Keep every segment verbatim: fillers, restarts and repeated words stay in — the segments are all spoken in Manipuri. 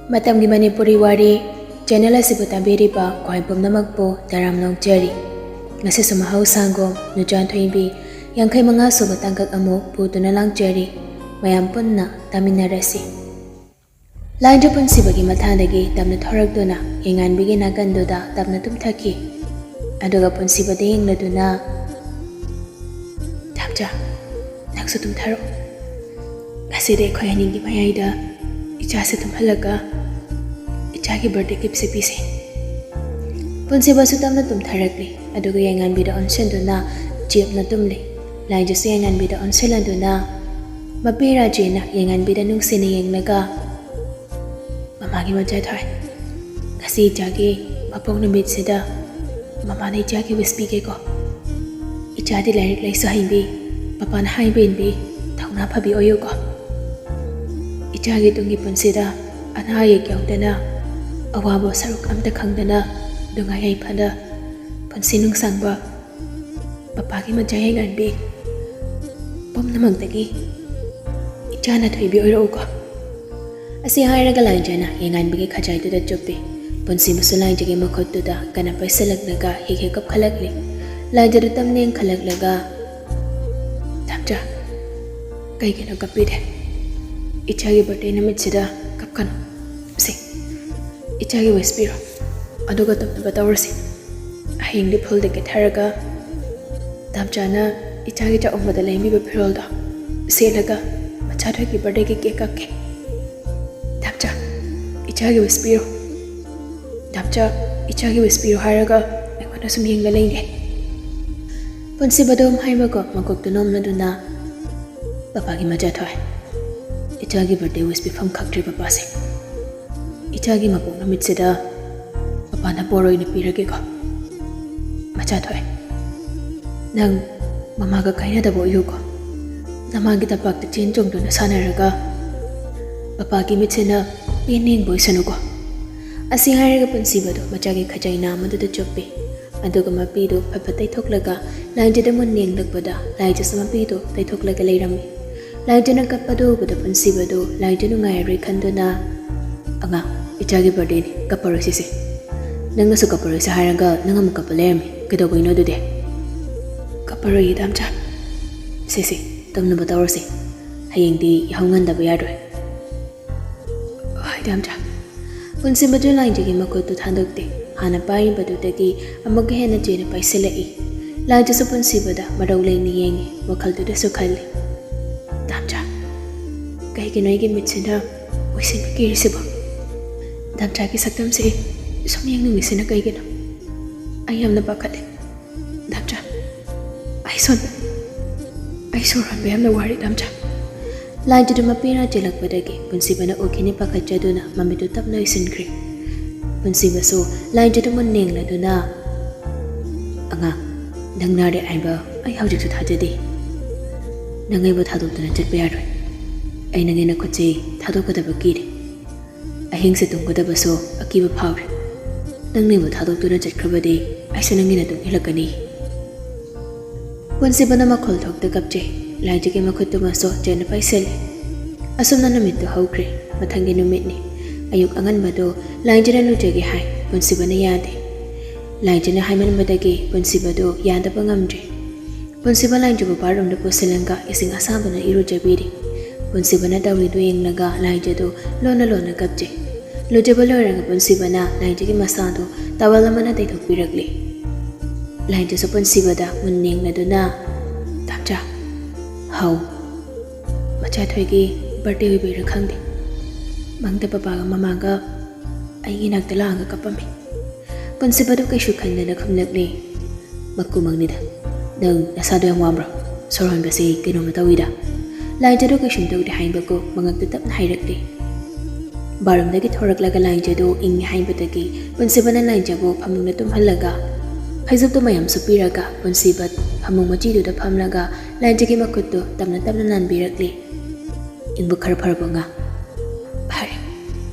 ꯃꯇꯝꯒꯤ ꯃꯅꯤꯄꯨꯔꯤ ꯋꯥꯔꯤ ꯆꯦꯅꯦꯜ ꯑꯁꯤꯕꯨ ꯇꯥꯕꯤꯔꯤꯕ ꯈ꯭ꯋꯥꯏ ꯄꯨꯝꯅꯃꯛꯄꯨ ꯇꯔꯥꯝꯅ ꯑꯣꯛꯆꯔꯤ꯫ ꯉꯁꯤꯁꯨ ꯃꯍꯧꯁꯥꯒꯨꯝ ꯅꯨꯆꯥꯟꯊꯣꯏꯕꯤ ꯌꯥꯡꯈꯩ ꯃꯉꯥ ꯁꯨꯕ ꯇꯥꯡꯀꯛ ꯑꯃꯨꯛ ꯄꯨꯗꯨꯅ ꯂꯥꯡꯖꯔꯤ꯫ ꯃꯌꯥꯝ ꯄꯨꯟꯅ ꯇꯥꯃꯤꯟꯅꯔꯁꯤ꯫ ꯂꯥꯏꯖ ꯄꯨꯟꯁꯤꯕꯒꯤ ꯃꯊꯥꯗꯒꯤ ꯇꯞꯅ ꯊꯣꯔꯛꯇꯨꯅ ꯌꯥꯏꯉꯥꯟꯕꯤꯒꯤ ꯅꯥꯀꯟꯗꯨꯗ ꯇꯞꯅ ꯇꯨꯝꯊꯈꯤ꯫ ꯑꯗꯨꯒ ꯄꯨꯟꯁꯤꯕꯗ ꯌꯦꯡꯂꯗꯨꯅ, "ꯇꯥꯝꯆꯥ, ꯅꯪꯁꯨ ꯇꯨꯝꯊꯔꯣ꯫ ꯉꯁꯤꯗꯤ ꯑꯩꯈꯣꯏ ꯑꯅꯤꯒꯤ ꯃꯌꯥꯏꯗ ꯏꯆꯥꯁꯦ ꯇꯨꯝꯍꯜꯂꯒ ꯏꯆꯥꯒꯤ ꯕꯥꯔꯗꯦ ꯒꯤꯐꯁꯦ ꯄꯤꯁꯦ꯫" ꯄꯨꯟꯁꯤꯕꯁꯨ ꯇꯞꯅ ꯇꯨꯝꯊꯔꯛꯂꯤ꯫ ꯑꯗꯨꯒ ꯌꯥꯏꯉꯥꯟꯕꯤꯗ ꯑꯣꯟꯁꯤꯟꯗꯨꯅ ꯆꯦꯞꯅ ꯇꯨꯝꯂꯤ꯫ ꯂꯥꯏꯖꯁꯨ ꯌꯥꯏꯉꯥꯟꯕꯤꯗ ꯑꯣꯟꯁꯤꯜꯂꯗꯨꯅ, ꯃꯄꯤ ꯔꯥꯖꯦꯅ ꯌꯥꯏꯉꯥꯟꯕꯤꯗ ꯅꯨꯡꯁꯤꯅ ꯌꯦꯡꯂꯒ, "ꯃꯃꯥꯒꯤ ꯃꯆꯥ ꯊꯣꯏ, ꯉꯁꯤ ꯏꯆꯥꯒꯤ ꯃꯄꯣꯛ ꯅꯨꯃꯤꯠꯁꯤꯗ ꯃꯃꯥꯅ ꯏꯆꯥꯒꯤ ꯋꯤꯁ ꯄꯤꯒꯦꯀꯣ꯫ ꯏꯆꯥꯗꯤ ꯂꯥꯏꯔꯤꯛ ꯂꯥꯏꯁꯨ ꯍꯩꯕꯤ, ꯄꯄꯥꯅ ꯍꯥꯏꯕ ꯏꯟꯕꯤ, ꯊꯧꯅꯥ ꯐꯕꯤ ꯑꯣꯏꯌꯨꯀꯣ꯫ ꯏꯆꯥꯒꯤ ꯇꯨꯡꯒꯤ ꯄꯨꯟꯁꯤꯗ ꯑꯅꯥ ꯑꯌꯦꯛ ꯌꯥꯎꯗꯅ, ꯑꯋꯥꯕ ꯁꯔꯨꯛ ꯑꯝꯇ ꯈꯪꯗꯅ, ꯅꯨꯡꯉꯥꯏ ꯌꯥꯏꯐꯅ ꯄꯨꯟꯁꯤ ꯅꯨꯡꯁꯥꯡꯕ ꯄꯄꯥꯒꯤ ꯃꯆꯥ ꯌꯥꯏꯉꯥꯟꯕꯤ ꯄꯨꯝꯅꯃꯛꯇꯒꯤ ꯏꯆꯥꯅ ꯊꯣꯏꯕꯤ ꯑꯣꯏꯔꯛꯎꯀꯣ꯫" ꯑꯁꯤ ꯍꯥꯏꯔꯒ ꯂꯥꯏꯖꯅ ꯌꯥꯏꯉꯥꯟꯕꯤꯒꯤ ꯈꯖꯥꯏꯗꯨꯗ ꯆꯨꯞꯄꯤ꯫ ꯄꯨꯟꯁꯤꯕꯁꯨ ꯂꯥꯏꯖꯒꯤ ꯃꯈꯨꯠꯇꯨꯗ ꯀꯟꯅ ꯄꯥꯏꯁꯤꯜꯂꯛꯂꯒ ꯍꯦꯛ ꯍꯦꯛ ꯀꯞꯈꯠꯂꯛꯂꯤ꯫ ꯂꯥꯏꯖꯗꯨ ꯇꯞꯅ ꯌꯦꯡꯈꯠꯂꯛꯂꯒ, "ꯇꯥꯝꯆꯥ, ꯀꯩꯒꯤꯅꯣ ꯀꯞꯄꯤꯗꯦ? ꯏꯆꯥꯒꯤ ꯕꯥꯔꯗꯦ ꯅꯨꯃꯤꯠꯁꯤꯗ ꯀꯞꯀꯅꯨ꯫ ꯁꯦ, ꯏꯆꯥꯒꯤ ꯋꯤꯁ ꯄꯤꯔꯣ, ꯑꯗꯨꯒ ꯇꯨꯝꯅꯕ ꯇꯧꯔꯁꯤ꯫ ꯍꯌꯦꯡꯗꯤ ꯐꯨꯜꯗ ꯀꯦꯊꯔꯒ ꯇꯥꯝꯆꯥꯅ ꯏꯆꯥꯒꯤ ꯆꯥꯛꯎꯝꯕꯗ ꯂꯩꯕꯤꯕ ꯐꯤꯔꯣꯜꯗꯣ ꯁꯦꯠꯂꯒ ꯃꯆꯥꯊꯣꯏꯒꯤ ꯕꯥꯔꯗꯦꯒꯤ ꯀꯦꯛ ꯀꯛꯀꯦ꯫ ꯇꯥꯝꯆꯥ, ꯏꯆꯥꯒꯤ ꯋꯤꯁ ꯄꯤꯔꯣ꯫ ꯇꯥꯝꯆꯥ, ꯏꯆꯥꯒꯤ ꯋꯤꯁ ꯄꯤꯔꯣ ꯍꯥꯏꯔꯒ ꯑꯩꯉꯣꯟꯗ ꯁꯨꯝ ꯌꯦꯡꯂ ꯂꯩꯔꯦ꯫" ꯄꯨꯟꯁꯤꯕꯗꯣ ꯍꯥꯏꯕꯒ ꯃꯀꯣꯛꯇꯨ ꯅꯣꯝꯂꯗꯨꯅ, "ꯄꯄꯥꯒꯤ ꯃꯆꯥ ꯊꯣꯏ, ꯏꯆꯥꯒꯤ ꯕꯥꯔꯗꯦ ꯋꯤꯁ ꯄꯤꯐꯝ ꯈꯛꯇ꯭ꯔꯤ ꯄꯄꯥꯁꯦ꯫ ꯏꯆꯥꯒꯤ ꯃꯄꯣꯛ ꯅꯨꯃꯤꯠꯁꯤꯗ ꯄꯄꯥꯅ ꯕꯣꯔ ꯑꯣꯏꯅ ꯄꯤꯔꯒꯦꯀꯣ꯫ ꯃꯆꯥ ꯊꯣꯏ, ꯅꯪ ꯃꯃꯥꯒ ꯀꯥꯏꯅꯗꯕ ꯑꯣꯏꯌꯨꯀꯣ꯫ ꯅꯃꯥꯒꯤ ꯇꯝꯄꯥꯛꯇ ꯆꯦꯟ ꯆꯣꯡꯗꯨꯅ ꯁꯥꯟꯅꯔꯒ ꯄꯄꯥꯒꯤ ꯃꯤꯠꯁꯤꯅ ꯄꯦꯟ ꯌꯦꯡꯕ ꯑꯣꯏꯁꯅꯨꯀꯣ꯫" ꯑꯁꯤ ꯍꯥꯏꯔꯒ ꯄꯨꯟꯁꯤꯕꯗꯣ ꯃꯆꯥꯒꯤ ꯈꯖꯥꯏ ꯅꯥꯝꯃꯗꯨꯗ ꯆꯨꯞꯄꯤ꯫ ꯑꯗꯨꯒ ꯃꯄꯤꯗꯨ ꯐꯠ ꯐꯠ ꯇꯩꯊꯣꯛꯂꯒ ꯂꯥꯏꯖꯗ ꯃꯨꯟꯅ ꯌꯦꯡꯂꯛꯄꯗ ꯂꯥꯏꯖꯁꯨ ꯃꯄꯤꯗꯨ ꯇꯩꯊꯣꯛꯂꯒ ꯂꯩꯔꯝꯃꯤ꯫ ꯂꯥꯏꯖꯅ ꯀꯞꯄꯗꯨ ꯎꯕꯗ ꯄꯨꯟꯁꯤꯕꯗꯨ ꯂꯥꯏꯖ ꯅꯨꯡꯉꯥꯏꯔꯔꯣꯏ ꯈꯟꯗꯨꯅ, ꯑꯉꯥꯡ, ꯏꯆꯥꯒꯤ ꯕꯥꯔꯗꯦꯅꯤ, ꯀꯞꯄꯔꯣꯏ ꯁꯤꯁꯦ꯫ ꯅꯪꯅꯁꯨ ꯀꯞꯄꯔꯣꯏꯁꯦ ꯍꯥꯏꯔꯒ ꯅꯪ ꯑꯃꯨꯛ ꯀꯞꯄ ꯂꯩꯔꯝꯃꯤ꯫ ꯀꯩꯗꯧꯕꯩꯅꯣ ꯑꯗꯨꯗꯤ? ꯀꯞꯄꯔꯣꯏꯌꯦ ꯗꯥꯝꯆꯥ꯫ ꯁꯤꯁꯦ, ꯇꯨꯝꯅꯕ ꯇꯧꯔꯁꯦ꯫ ꯍꯌꯦꯡꯗꯤ ꯌꯥꯍꯧ ꯉꯟꯗꯕ ꯌꯥꯔꯣꯏ꯫ ꯍꯣꯏ ꯗꯥꯝꯆꯥ꯫ ꯄꯨꯟꯁꯤꯕꯁꯨ ꯂꯥꯏꯟꯖꯒꯤ ꯃꯈꯨꯠꯇꯨ ꯊꯥꯗꯣꯛꯇꯦ꯫ ꯍꯥꯟꯅ ꯄꯥꯏꯔꯤꯕꯗꯨꯗꯒꯤ ꯑꯃꯨꯛꯀ ꯍꯦꯟꯅ ꯆꯦꯅ ꯄꯥꯏꯁꯤꯜꯂꯛꯏ꯫ ꯂꯥꯏꯟꯖꯁꯨ ꯄꯨꯟꯁꯤꯕꯗ ꯃꯔꯧ ꯂꯩꯅ ꯌꯦꯡꯉꯤ, ꯋꯥꯈꯜꯗꯨꯗꯁꯨ ꯈꯜꯂꯤ, "ꯗꯥꯝꯆꯥ, ꯀꯩꯒꯤꯅꯣ ꯑꯩꯒꯤ ꯃꯤꯠꯁꯤꯅ ꯎꯏꯁꯤꯟꯕ ꯀꯤꯔꯤꯁꯤꯕꯣ? ꯗꯥꯝꯆꯥꯒꯤ ꯁꯛꯇꯝꯁꯦ ꯁꯨꯝ ꯌꯦꯡꯅꯤꯡꯉꯤꯁꯤꯅ ꯀꯩꯒꯤꯅꯣ? ꯑꯩ ꯌꯥꯝꯅ ꯄꯥꯈꯠꯂꯦ꯫ ꯗꯥꯝꯆꯥ, ꯑꯩ ꯁꯣꯟꯕ, ꯑꯩ ꯁꯣꯔ ꯍꯣꯟꯕ ꯌꯥꯝꯅ ꯋꯥꯔꯦ ꯗꯥꯝꯆꯥ꯫" ꯂꯥꯏꯟꯖꯗꯨ ꯃꯄꯦꯔꯥ ꯆꯦꯜꯂꯛꯄꯗꯒꯤ ꯄꯨꯟꯁꯤꯕꯅ ꯎꯈꯤꯅꯤ ꯄꯥꯈꯠꯆꯗꯨꯅ ꯃꯃꯤꯠꯇꯨ ꯇꯞꯅ ꯎꯏꯁꯤꯟꯈ꯭ꯔꯦ꯫ ꯄꯨꯟꯁꯤꯕꯁꯨ ꯂꯥꯏꯟꯖꯗꯨ ꯃꯨꯟꯅ ꯌꯦꯡꯂꯗꯨꯅ, "ꯑꯉꯥꯡ, ꯅꯪ ꯅꯥꯔꯦ ꯍꯥꯏꯕ ꯑꯩ ꯍꯧꯖꯤꯛꯁꯨ ꯊꯥꯖꯗꯦ꯫ ꯅꯪ ꯑꯩꯕꯨ ꯊꯥꯗꯣꯛꯇꯨꯅ ꯆꯠꯄ ꯌꯥꯔꯣꯏ꯫ ꯑꯩ ꯅꯪꯒꯤ ꯅꯈꯨꯠꯁꯤ ꯊꯥꯗꯣꯛꯀꯗꯕ ꯀꯤꯔꯦ꯫ ꯑꯍꯤꯡꯁꯦ ꯇꯨꯝꯒꯗꯕꯁꯨ ꯑꯀꯤꯕ ꯐꯥꯎꯔꯦ꯫ ꯅꯪꯅ ꯑꯩꯕꯨ ꯊꯥꯗꯣꯛꯇꯨꯅ ꯆꯠꯈ꯭ꯔꯕꯗꯤ ꯑꯩꯁꯨ ꯅꯪꯒꯤ ꯅꯇꯨꯡ ꯏꯜꯂꯛꯀꯅꯤ꯫" ꯄꯨꯟꯁꯤꯕꯅ ꯃꯈꯣꯜ ꯊꯣꯛꯇ ꯀꯞꯆꯩ꯫ ꯂꯥꯏꯖꯒꯤ ꯃꯈꯨꯠꯇꯨꯃꯁꯨ ꯆꯦꯠꯅ ꯄꯥꯏꯁꯤꯜꯂꯤ꯫ ꯑꯁꯨꯝꯅ ꯅꯨꯃꯤꯠꯇꯨ ꯍꯧꯈ꯭ꯔꯦ꯫ ꯃꯊꯪꯒꯤ ꯅꯨꯃꯤꯠꯅꯤ꯫ ꯑꯌꯨꯛ ꯑꯉꯟꯕꯗꯨ ꯂꯥꯏꯖꯅ ꯂꯨꯖꯒꯦ ꯍꯥꯏ꯫ ꯄꯨꯟꯁꯤꯕꯅ ꯌꯥꯗꯦ꯫ ꯂꯥꯏꯖꯅ ꯍꯥꯏꯃꯟꯕꯗꯒꯤ ꯄꯨꯟꯁꯤꯕꯗꯨ ꯌꯥꯗꯕ ꯉꯝꯗ꯭ꯔꯦ꯫ ꯄꯨꯟꯁꯤꯕ ꯂꯥꯏꯖꯕꯨ ꯕꯥꯠꯔꯨꯝꯗ ꯄꯨꯁꯤꯜꯂꯒ ꯏꯁꯤꯡ ꯑꯁꯥꯕꯅ ꯏꯔꯨꯖꯕꯤꯔꯤ꯫ ꯄꯨꯟꯁꯤꯕꯅ ꯇꯧꯔꯤꯗꯨ ꯌꯦꯡꯂꯒ ꯂꯥꯏꯖꯗꯨ ꯂꯣꯟꯅ ꯂꯣꯟꯅ ꯀꯞꯆꯩ꯫ ꯂꯨꯖꯕ ꯂꯣꯏꯔꯒ ꯄꯨꯟꯁꯤꯕꯅ ꯂꯥꯏꯖꯒꯤ ꯃꯁꯥꯗꯨ ꯇꯥꯋꯦꯜ ꯑꯃꯅ ꯇꯩꯊꯣꯛꯄꯤꯔꯛꯂꯤ꯫ ꯂꯥꯏꯖꯁꯨ ꯄꯨꯟꯁꯤꯕꯗ ꯃꯨꯟꯅ ꯌꯦꯡꯂꯗꯨꯅ, "ꯗꯥꯝꯆꯥ, ꯍꯥꯎ, ꯃꯆꯥꯊꯣꯏꯒꯤ ꯕꯥꯔꯗꯦ ꯑꯣꯏꯕꯩꯔꯥ ꯈꯪꯗꯦ, ꯃꯪꯗ ꯄꯄꯥꯒ ꯃꯃꯥꯒ ꯑꯩꯒꯤ ꯏꯅꯥꯛꯇ ꯂꯥꯛꯑꯒ ꯀꯞꯄꯝꯃꯤ꯫" ꯄꯨꯟꯁꯤꯕꯗꯨ ꯀꯩꯁꯨ ꯈꯟꯗꯅ ꯈꯨꯝꯂꯛꯂꯦ, "ꯃꯀꯨꯃꯪꯅꯤꯗ꯫ ꯅꯪ ꯅꯁꯥꯗꯣ ꯌꯥꯝ ꯋꯥꯕ꯭ꯔꯣ? ꯁꯣꯔ ꯍꯣꯟꯕꯁꯤ ꯀꯩꯅꯣꯝꯃ ꯇꯧꯏꯗ꯫" ꯂꯥꯏꯖꯗꯨ ꯀꯩꯁꯨꯝ ꯇꯧꯗꯦ ꯍꯥꯏꯕꯒꯨꯝ ꯃꯉꯛꯇ ꯇꯞꯅ ꯍꯥꯏꯔꯛꯂꯦ꯫ ꯕꯥꯠꯔꯨꯝꯗꯒꯤ ꯊꯣꯔꯛꯂꯒ ꯂꯥꯏꯖꯗꯨ ꯏꯪꯉꯦ ꯍꯥꯏꯕꯗꯒꯤ ꯄꯨꯟꯁꯤꯕꯅ ꯂꯥꯏꯖꯕꯨ ꯐꯃꯨꯡꯗ ꯇꯨꯝꯍꯜꯂꯒ ꯐꯩꯖꯨꯞꯇꯨ ꯃꯌꯥꯝ ꯁꯨꯞꯄꯤꯔꯒ ꯄꯨꯟꯁꯤꯕ ꯐꯃꯨꯡ ꯃꯆꯤꯗꯨꯗ ꯐꯝꯂꯒ ꯂꯥꯏꯖꯒꯤ ꯃꯈꯨꯠꯇꯨ ꯇꯞꯅ ꯇꯞꯅ ꯅꯥꯟꯕꯤꯔꯛꯂꯦ꯫ "ꯏꯪꯕ ꯈꯔ ꯐꯔꯕꯣ ꯑꯉꯥꯡ?" "ꯐꯔꯦ꯫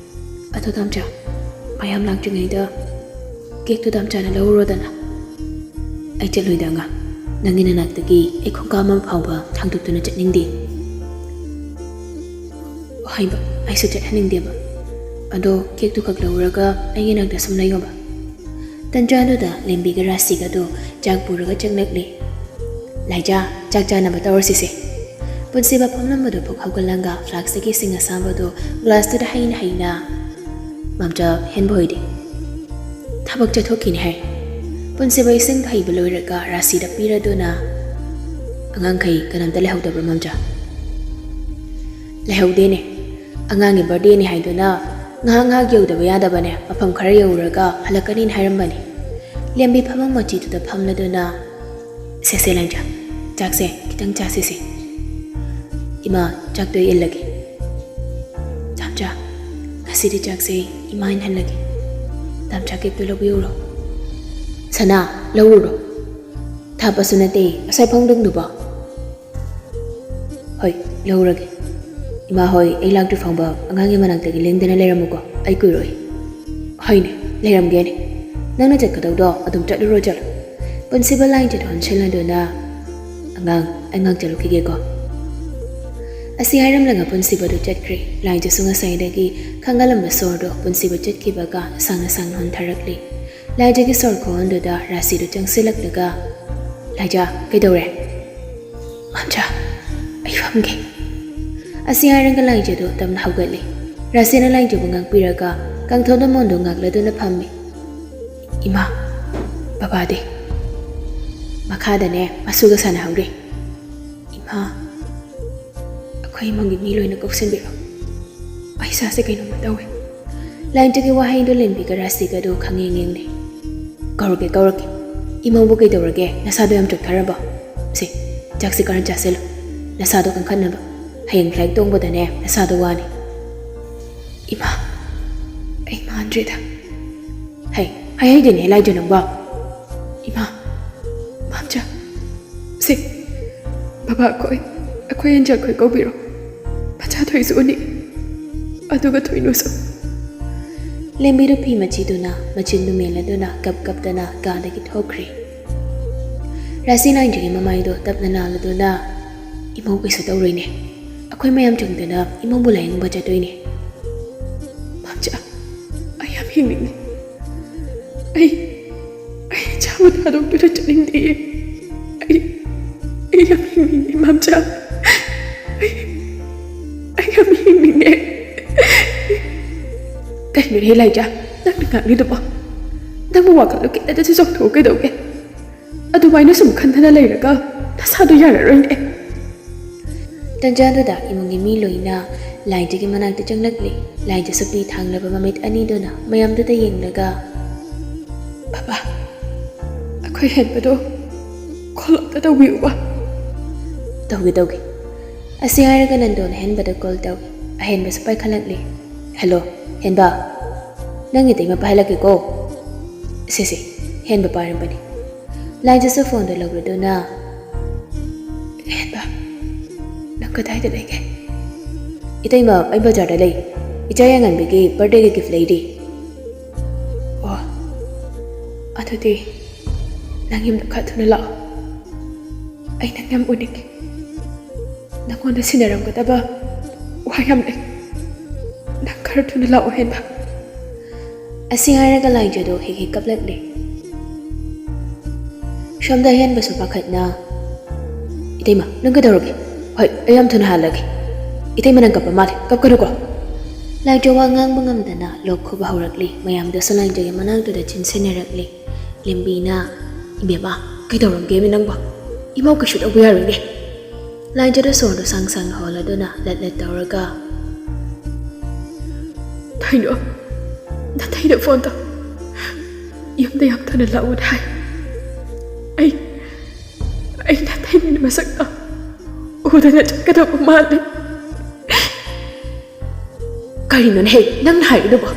ꯑꯗꯣ ꯗꯥꯝꯆꯥ, ꯃꯌꯥꯝ ꯂꯥꯛꯇ꯭ꯔꯤꯉꯩꯗ ꯀꯦꯛꯇꯨ ꯗꯥꯝꯆꯥꯅ ꯂꯧꯔꯨꯔꯣꯗꯅ꯫ ꯑꯩ ꯆꯠꯂꯣꯏꯗ ꯑꯉꯥꯡ, ꯅꯪꯒꯤ ꯅꯅꯥꯛꯇꯒꯤ ꯑꯩ ꯈꯣꯡꯀꯥꯞ ꯑꯃ ꯐꯥꯎꯕ ꯊꯥꯡꯗꯣꯛꯇꯨꯅ ꯆꯠꯅꯤꯡꯗꯦ꯫" ꯍꯥꯏꯕ ꯑꯩꯁꯨ ꯆꯠꯍꯟꯅꯤꯡꯗꯦꯕ꯫ "ꯑꯗꯣ ꯀꯦꯛꯇꯨ ꯈꯛ ꯂꯧꯔꯒ ꯑꯩꯒꯤ ꯅꯥꯛꯇ ꯁꯨꯝ ꯂꯩꯌꯣꯕ꯫" ꯇꯟꯖꯥꯗꯨꯗ ꯂꯦꯝꯕꯤꯒ ꯔꯥꯁꯤꯒꯗꯨ ꯆꯥꯛ ꯄꯨꯔꯒ ꯆꯪꯂꯛꯂꯤ꯫ "ꯂꯥꯏꯖꯥ, ꯆꯥꯛ ꯆꯥꯅꯕ ꯇꯧꯔꯁꯤꯁꯦ꯫" ꯄꯨꯟꯁꯤꯕ ꯐꯝꯂꯝꯕꯗꯨ ꯐꯨꯛ ꯍꯧꯒꯠꯂꯒ ꯐ꯭ꯂꯥꯛꯁꯇꯒꯤ ꯏꯁꯤꯡ ꯑꯁꯥꯕꯗꯨ ꯒ꯭ꯂꯥꯁꯇꯨꯗ ꯍꯩꯅ ꯍꯩꯅ, "ꯃꯥꯝꯆꯥ, ꯍꯦꯟꯕ ꯍꯣꯏꯗꯤ?" "ꯊꯕꯛ ꯆꯠꯊꯣꯛꯈꯤꯅꯤ ꯍꯥꯏ꯫" ꯄꯨꯟꯁꯤꯕ ꯏꯁꯤꯡ ꯍꯩꯕ ꯂꯣꯏꯔꯒ ꯔꯥꯁꯤꯗ ꯄꯤꯔꯗꯨꯅ, "ꯑꯉꯥꯡꯈꯩ ꯀꯅꯥꯝꯇ ꯂꯩꯍꯧꯗꯕ꯭ꯔꯣ, ꯃꯥꯝꯆꯥ?" "ꯂꯩꯍꯧꯗꯦꯅꯦ꯫ ꯑꯉꯥꯡꯒꯤ ꯕꯥꯔꯗꯦꯅꯤ ꯍꯥꯏꯗꯨꯅ ꯉꯥꯏꯍꯥꯛ ꯉꯥꯏꯍꯥꯛ ꯌꯧꯗꯕ ꯌꯥꯗꯕꯅꯦ, ꯃꯐꯝ ꯈꯔ ꯌꯧꯔꯨꯔꯒ ꯍꯜꯂꯛꯀꯅꯤꯅ ꯍꯥꯏꯔꯝꯕꯅꯤ꯫" ꯂꯦꯝꯕꯤ ꯐꯃꯨꯡ ꯃꯆꯤꯗꯨꯗ ꯐꯝꯂꯗꯨꯅ, "ꯁꯦ ꯁꯦ, ꯂꯥꯏꯖꯥ, ꯆꯥꯛꯁꯦ ꯈꯤꯇꯪ ꯆꯥꯁꯤꯁꯦ꯫ ꯏꯃꯥ, ꯆꯥꯛꯇꯣ ꯑꯩ ꯏꯜꯂꯒꯦ꯫" "ꯇꯥꯝꯆꯥ, ꯉꯁꯤꯗꯤ ꯆꯥꯛꯁꯦ ꯏꯃꯥ ꯏꯟꯍꯜꯂꯒꯦ꯫ ꯇꯥꯝꯆꯥ, ꯀꯦꯛꯇꯣ ꯂꯧꯕꯤꯌꯨꯔꯣ?" "ꯁꯅꯥ, ꯂꯧꯔꯨꯔꯣ꯫ ꯊꯥꯞꯄꯁꯨ ꯅꯠꯇꯦ ꯑꯁꯥꯏ ꯐꯥꯎꯗꯪꯗꯨꯕꯣ꯫" "ꯍꯣꯏ, ꯂꯧꯔꯒꯦ꯫ ꯏꯃꯥ ꯍꯣꯏ ꯑꯩ ꯂꯥꯛꯇ꯭ꯔꯤ ꯐꯥꯎꯕ ꯑꯉꯥꯡꯒꯤ ꯃꯅꯥꯛꯇꯒꯤ ꯂꯦꯡꯗꯅ ꯂꯩꯔꯝꯃꯨꯀꯣ, ꯑꯩ ꯀꯨꯏꯔꯣꯏ꯫" "ꯍꯣꯏꯅꯦ, ꯂꯩꯔꯝꯒꯦꯅꯦ꯫ ꯅꯪꯅ ꯆꯠꯀꯗꯧꯗꯣ ꯑꯗꯨꯝ ꯆꯠꯂꯨꯔꯣ, ꯆꯠꯂꯣ꯫" ꯄꯨꯟꯁꯤꯕ ꯂꯥꯏꯟꯁꯤꯗ ꯑꯣꯟꯁꯤꯜꯂꯗꯨꯅ, "ꯑꯉꯥꯡ, ꯑꯩ ꯉꯥꯛ ꯆꯠꯂꯨꯈꯤꯒꯦꯀꯣ꯫" ꯑꯁꯤ ꯍꯥꯏꯔꯝꯂꯒ ꯄꯨꯟꯁꯤꯕꯗꯨ ꯆꯠꯈ꯭ꯔꯦ꯫ ꯂꯥꯏꯖꯁꯨ ꯉꯁꯥꯏꯗꯒꯤ ꯈꯪꯍꯜꯂꯝꯕ ꯁꯣꯔꯗꯣ ꯄꯨꯟꯁꯤꯕ ꯆꯠꯈꯤꯕꯒ ꯁꯥꯡꯅ ꯁꯥꯡꯅ ꯍꯣꯟꯊꯔꯛꯂꯤ꯫ ꯂꯥꯏꯖꯒꯤ ꯁꯣꯔ ꯈꯨꯍꯣꯟꯗꯨꯗ ꯔꯥꯁꯤꯗꯨ ꯆꯪꯁꯤꯜꯂꯛꯂꯒ, "ꯂꯥꯏꯖ, ꯀꯩꯗꯧꯔꯦ?" "ꯃꯥꯝꯆꯥ, ꯑꯩ ꯐꯝꯒꯦ꯫" ꯑꯁꯤ ꯍꯥꯏꯔꯒ ꯂꯥꯏꯖꯗꯨ ꯇꯞꯅ ꯍꯧꯒꯠꯂꯤ꯫ ꯔꯥꯁꯤꯅ ꯂꯥꯏꯖꯕꯨ ꯉꯥꯛꯄꯤꯔꯒ ꯀꯥꯡꯊꯣꯟꯗ ꯃꯣꯟꯗꯨ ꯉꯥꯛꯂꯗꯨꯅ ꯐꯝꯃꯤ꯫ "ꯏꯃꯥ, ꯕꯕꯥꯗꯤ?" "ꯃꯈꯥꯗꯅꯦ, ꯃꯁꯨꯒ ꯁꯥꯟꯅꯍꯧꯔꯤ꯫" "ꯏꯃꯥ, ꯑꯩꯈꯣꯏ ꯏꯃꯨꯡꯒꯤ ꯃꯤ ꯂꯣꯏꯅ ꯀꯧꯁꯤꯟꯕꯤꯔꯣ꯫ ꯑꯩ ꯏꯁꯥꯁꯦ ꯀꯩꯅꯣꯝꯃ ꯇꯧꯋꯦ꯫" ꯂꯥꯏꯖꯒꯤ ꯋꯥꯍꯩꯗꯨ ꯂꯦꯝꯕꯤꯒ ꯔꯥꯁꯤꯒꯗꯨ ꯈꯪꯌꯦꯡ ꯌꯦꯡꯅꯩ꯫ "ꯀꯧꯔꯛꯀꯦ, ꯀꯧꯔꯛꯀꯦ꯫ ꯏꯃꯧꯕꯨ ꯀꯩꯗꯧꯔꯒꯦ? ꯅꯁꯥꯗꯣ ꯌꯥꯝ ꯆꯣꯛꯊꯔꯕꯣ? ꯁꯦ, ꯆꯥꯛꯁꯦ ꯈꯔ ꯆꯥꯁꯤꯜꯂꯨ, ꯅꯁꯥꯗꯣ ꯀꯟꯈꯠꯅꯕ꯫ ꯍꯌꯦꯡ ꯐ꯭ꯂꯥꯏꯠ ꯇꯣꯡꯕꯗꯅꯦ ꯅꯁꯥꯗꯣ ꯋꯥꯅꯤ꯫" "ꯏꯃꯥ, ꯑꯩ ꯃꯥꯟꯗ꯭ꯔꯦꯗ꯫" "ꯍꯩ, ꯍꯩ ꯍꯩꯗꯦꯅꯦ ꯂꯥꯏꯖ ꯅꯪꯕꯣ꯫" "ꯏꯃꯥ, ꯃꯥꯝꯆꯥ, ꯁꯦ, ꯕꯕꯥ ꯑꯩꯈꯣꯏ, ꯑꯩꯈꯣꯏ ꯏꯟꯖꯈꯣꯏ ꯀꯧꯕꯤꯔꯣ꯫ ꯃꯆꯥ ꯊꯣꯏꯁꯨ ꯎꯅꯤ, ꯑꯗꯨꯒ ꯊꯣꯏꯅꯨꯁꯨ꯫" ꯂꯦꯝꯕꯤꯗꯨ ꯐꯤ ꯃꯆꯤꯗꯨꯅ ꯃꯆꯤꯟꯗꯨ ꯃꯦꯜꯂꯗꯨꯅ ꯀꯞ ꯀꯞꯇꯅ ꯀꯥꯗꯒꯤ ꯊꯣꯛꯈ꯭ꯔꯦ꯫ ꯔꯥꯁꯤ ꯂꯥꯏꯖꯒꯤ ꯃꯃꯥꯏꯗꯣ ꯇꯞꯅ ꯅꯥꯜꯂꯗꯨꯅ, "ꯏꯃꯧ ꯀꯩꯁꯨ ꯇꯧꯔꯣꯏꯅꯦ꯫ ꯑꯩꯈꯣꯏ ꯃꯌꯥꯝ ꯆꯪꯗꯅ ꯏꯃꯧꯕꯨ ꯂꯥꯌꯦꯡꯕ ꯆꯠꯇꯣꯏꯅꯦ꯫" "ꯃꯥꯝꯆꯥ, ꯍꯤꯡꯅꯤꯡꯉꯤ꯫ ꯑꯩ ꯑꯩ ꯏꯆꯥꯕꯨ ꯊꯥꯗꯣꯛꯇꯨꯅ ꯆꯠꯅꯤꯡꯗꯦ꯫ ꯑꯩ ꯑꯩ ꯌꯥꯝ ꯍꯤꯡꯅꯤꯡꯉꯤ ꯃꯥꯝꯆꯥ꯫ ꯑꯩ ꯑꯩ ꯌꯥꯝ ꯍꯤꯡꯅꯤꯡꯉꯦ꯫ ꯀꯩꯅꯣꯅꯦ ꯂꯥꯏꯖꯥ, ꯅꯪꯅ ꯉꯥꯡꯂꯤꯗꯨꯕꯣ? ꯅꯪꯕꯨ ꯋꯥꯈꯜꯗꯣ ꯈꯤꯇꯗꯁꯨ ꯆꯥꯎꯊꯣꯛꯎ ꯀꯩꯗꯧꯒꯦ? ꯑꯗꯨꯃꯥꯏꯅ ꯁꯨꯝ ꯈꯟꯊꯅ ꯂꯩꯔꯒ ꯅꯁꯥꯗꯣ ꯌꯥꯔꯔꯣꯏꯅꯦ꯫ ꯇꯟꯖꯥꯗꯨꯗ ꯏꯃꯨꯡꯒꯤ ꯃꯤ ꯂꯣꯏꯅ ꯂꯥꯏꯖꯒꯤ ꯃꯅꯥꯛꯇ ꯆꯪꯂꯛꯂꯦ꯫ ꯂꯥꯏꯖꯁꯨ ꯄꯤ ꯊꯥꯡꯂꯕ ꯃꯃꯤꯠ ꯑꯅꯤꯗꯨꯅ ꯃꯌꯥꯝꯗꯨꯗ ꯌꯦꯡꯂꯒ, "ꯕꯕꯥ, ꯑꯩꯈꯣꯏ ꯍꯦꯟꯕꯗꯣ ꯀꯣꯜ ꯑꯝꯇ ꯇꯧꯕꯤꯌꯨꯕ꯫" "ꯇꯧꯒꯦ, ꯇꯧꯒꯦ꯫" ꯑꯁꯤ ꯍꯥꯏꯔꯒ ꯅꯟꯗꯣꯟ ꯑꯍꯦꯟꯕꯗ ꯀꯣꯜ ꯇꯧꯏ꯫ ꯑꯍꯦꯟꯕꯁꯨ ꯄꯥꯏꯈꯠꯂꯛꯂꯦ꯫ "ꯍꯦꯜꯂꯣ, ꯍꯦꯟꯕ, ꯅꯪ ꯏꯇꯩꯃ ꯄꯥꯏꯍꯜꯂꯛꯀꯦꯀꯣ꯫" "ꯁꯦ, ꯁꯦ꯫" ꯍꯦꯟꯕ ꯄꯥꯏꯔꯝꯕꯅꯤ꯫ ꯂꯥꯏꯖꯁꯨ ꯐꯣꯟꯗꯣ ꯂꯧꯔꯗꯨꯅ, "ꯍꯦꯟꯕ, ꯅꯪ ꯀꯗꯥꯏꯗ ꯂꯩꯒꯦ?" "ꯏꯇꯩꯃ, ꯑꯩ ꯕꯖꯥꯔꯗ ꯂꯩ꯫ ꯏꯆꯥ ꯌꯥꯏꯉꯟꯕꯤꯒꯤ ꯕꯥꯔꯗꯦꯒꯤ ꯒꯤꯐ ꯂꯩꯔꯤ꯫" "ꯑꯣ, ꯑꯗꯨꯗꯤ ꯅꯪ ꯌꯨꯝꯗ ꯈꯔ ꯊꯨꯅ ꯂꯥꯛꯑꯣ꯫ ꯑꯩ ꯅꯪ ꯌꯥꯝ ꯎꯅꯤꯡꯉꯤ꯫ ꯅꯪꯉꯣꯟꯗ ꯁꯤꯟꯅꯔꯝꯒꯗꯕ ꯋꯥ ꯌꯥꯝ ꯂꯩ꯫ ꯅꯪ ꯈꯔ ꯊꯨꯅ ꯂꯥꯛꯑꯣ ꯍꯦꯟꯕ꯫" ꯑꯁꯤ ꯍꯥꯏꯔꯒ ꯂꯥꯏꯖꯗꯣ ꯍꯦꯛ ꯍꯦꯛ ꯀꯞꯂꯛꯂꯦ꯫ ꯁꯣꯝꯗ ꯍꯦꯟꯕꯁꯨ ꯄꯥꯈꯠꯅ, "ꯏꯇꯩꯃ, ꯅꯪ ꯀꯩꯗꯧꯔꯒꯦ? ꯍꯣꯏ, ꯑꯩ ꯌꯥꯝ ꯊꯨꯅ ꯍꯜꯂꯒꯦ꯫ ꯏꯇꯩꯃ, ꯅꯪ ꯀꯞꯄ ꯃꯥꯜꯂꯦ, ꯀꯞꯀꯅꯨꯀꯣ꯫" ꯂꯥꯏꯖ ꯋꯥ ꯉꯥꯡꯕ ꯉꯝꯗꯅ ꯂꯣꯛ ꯈꯨꯕ ꯍꯧꯔꯛꯂꯤ꯫ ꯃꯌꯥꯝꯗꯨꯁꯨ ꯂꯥꯏꯖꯒꯤ ꯃꯅꯥꯛꯇꯨꯗ ꯆꯤꯟꯁꯤꯟꯅꯔꯛꯂꯤ꯫ ꯂꯦꯝꯕꯤꯅ, "ꯏꯕꯦꯝꯃ, ꯀꯩꯗꯧꯔꯝꯒꯦꯃꯤ ꯅꯪꯕꯣ? ꯏꯃꯧ ꯀꯩꯁꯨ ꯇꯧꯕ ꯌꯥꯔꯣꯏꯅꯦ꯫" ꯂꯥꯏꯖꯗ ꯁꯣꯔꯗꯣ ꯁꯥꯡ ꯁꯥꯡꯅ ꯍꯣꯜꯂꯗꯨꯅ ꯂꯠ ꯂꯠ ꯇꯧꯔꯒ, "ꯊꯩꯅꯣ, ꯅꯊꯩꯗ ꯐꯣꯟ ꯇꯧ꯫ ꯌꯨꯝꯗ ꯌꯥꯝ ꯊꯨꯅ ꯂꯥꯛꯑꯣꯅ ꯍꯥꯏ꯫ ꯑꯩ ꯑꯩ ꯅꯊꯩꯒꯤ ꯃꯁꯛꯇꯣ ꯎꯗꯅ ꯆꯠꯀꯗꯕ ꯃꯥꯜꯂꯤ꯫" "ꯀꯔꯤꯅꯣꯅꯦꯍꯦ ꯅꯪꯅ ꯍꯥꯏꯔꯤꯗꯨꯕꯣ?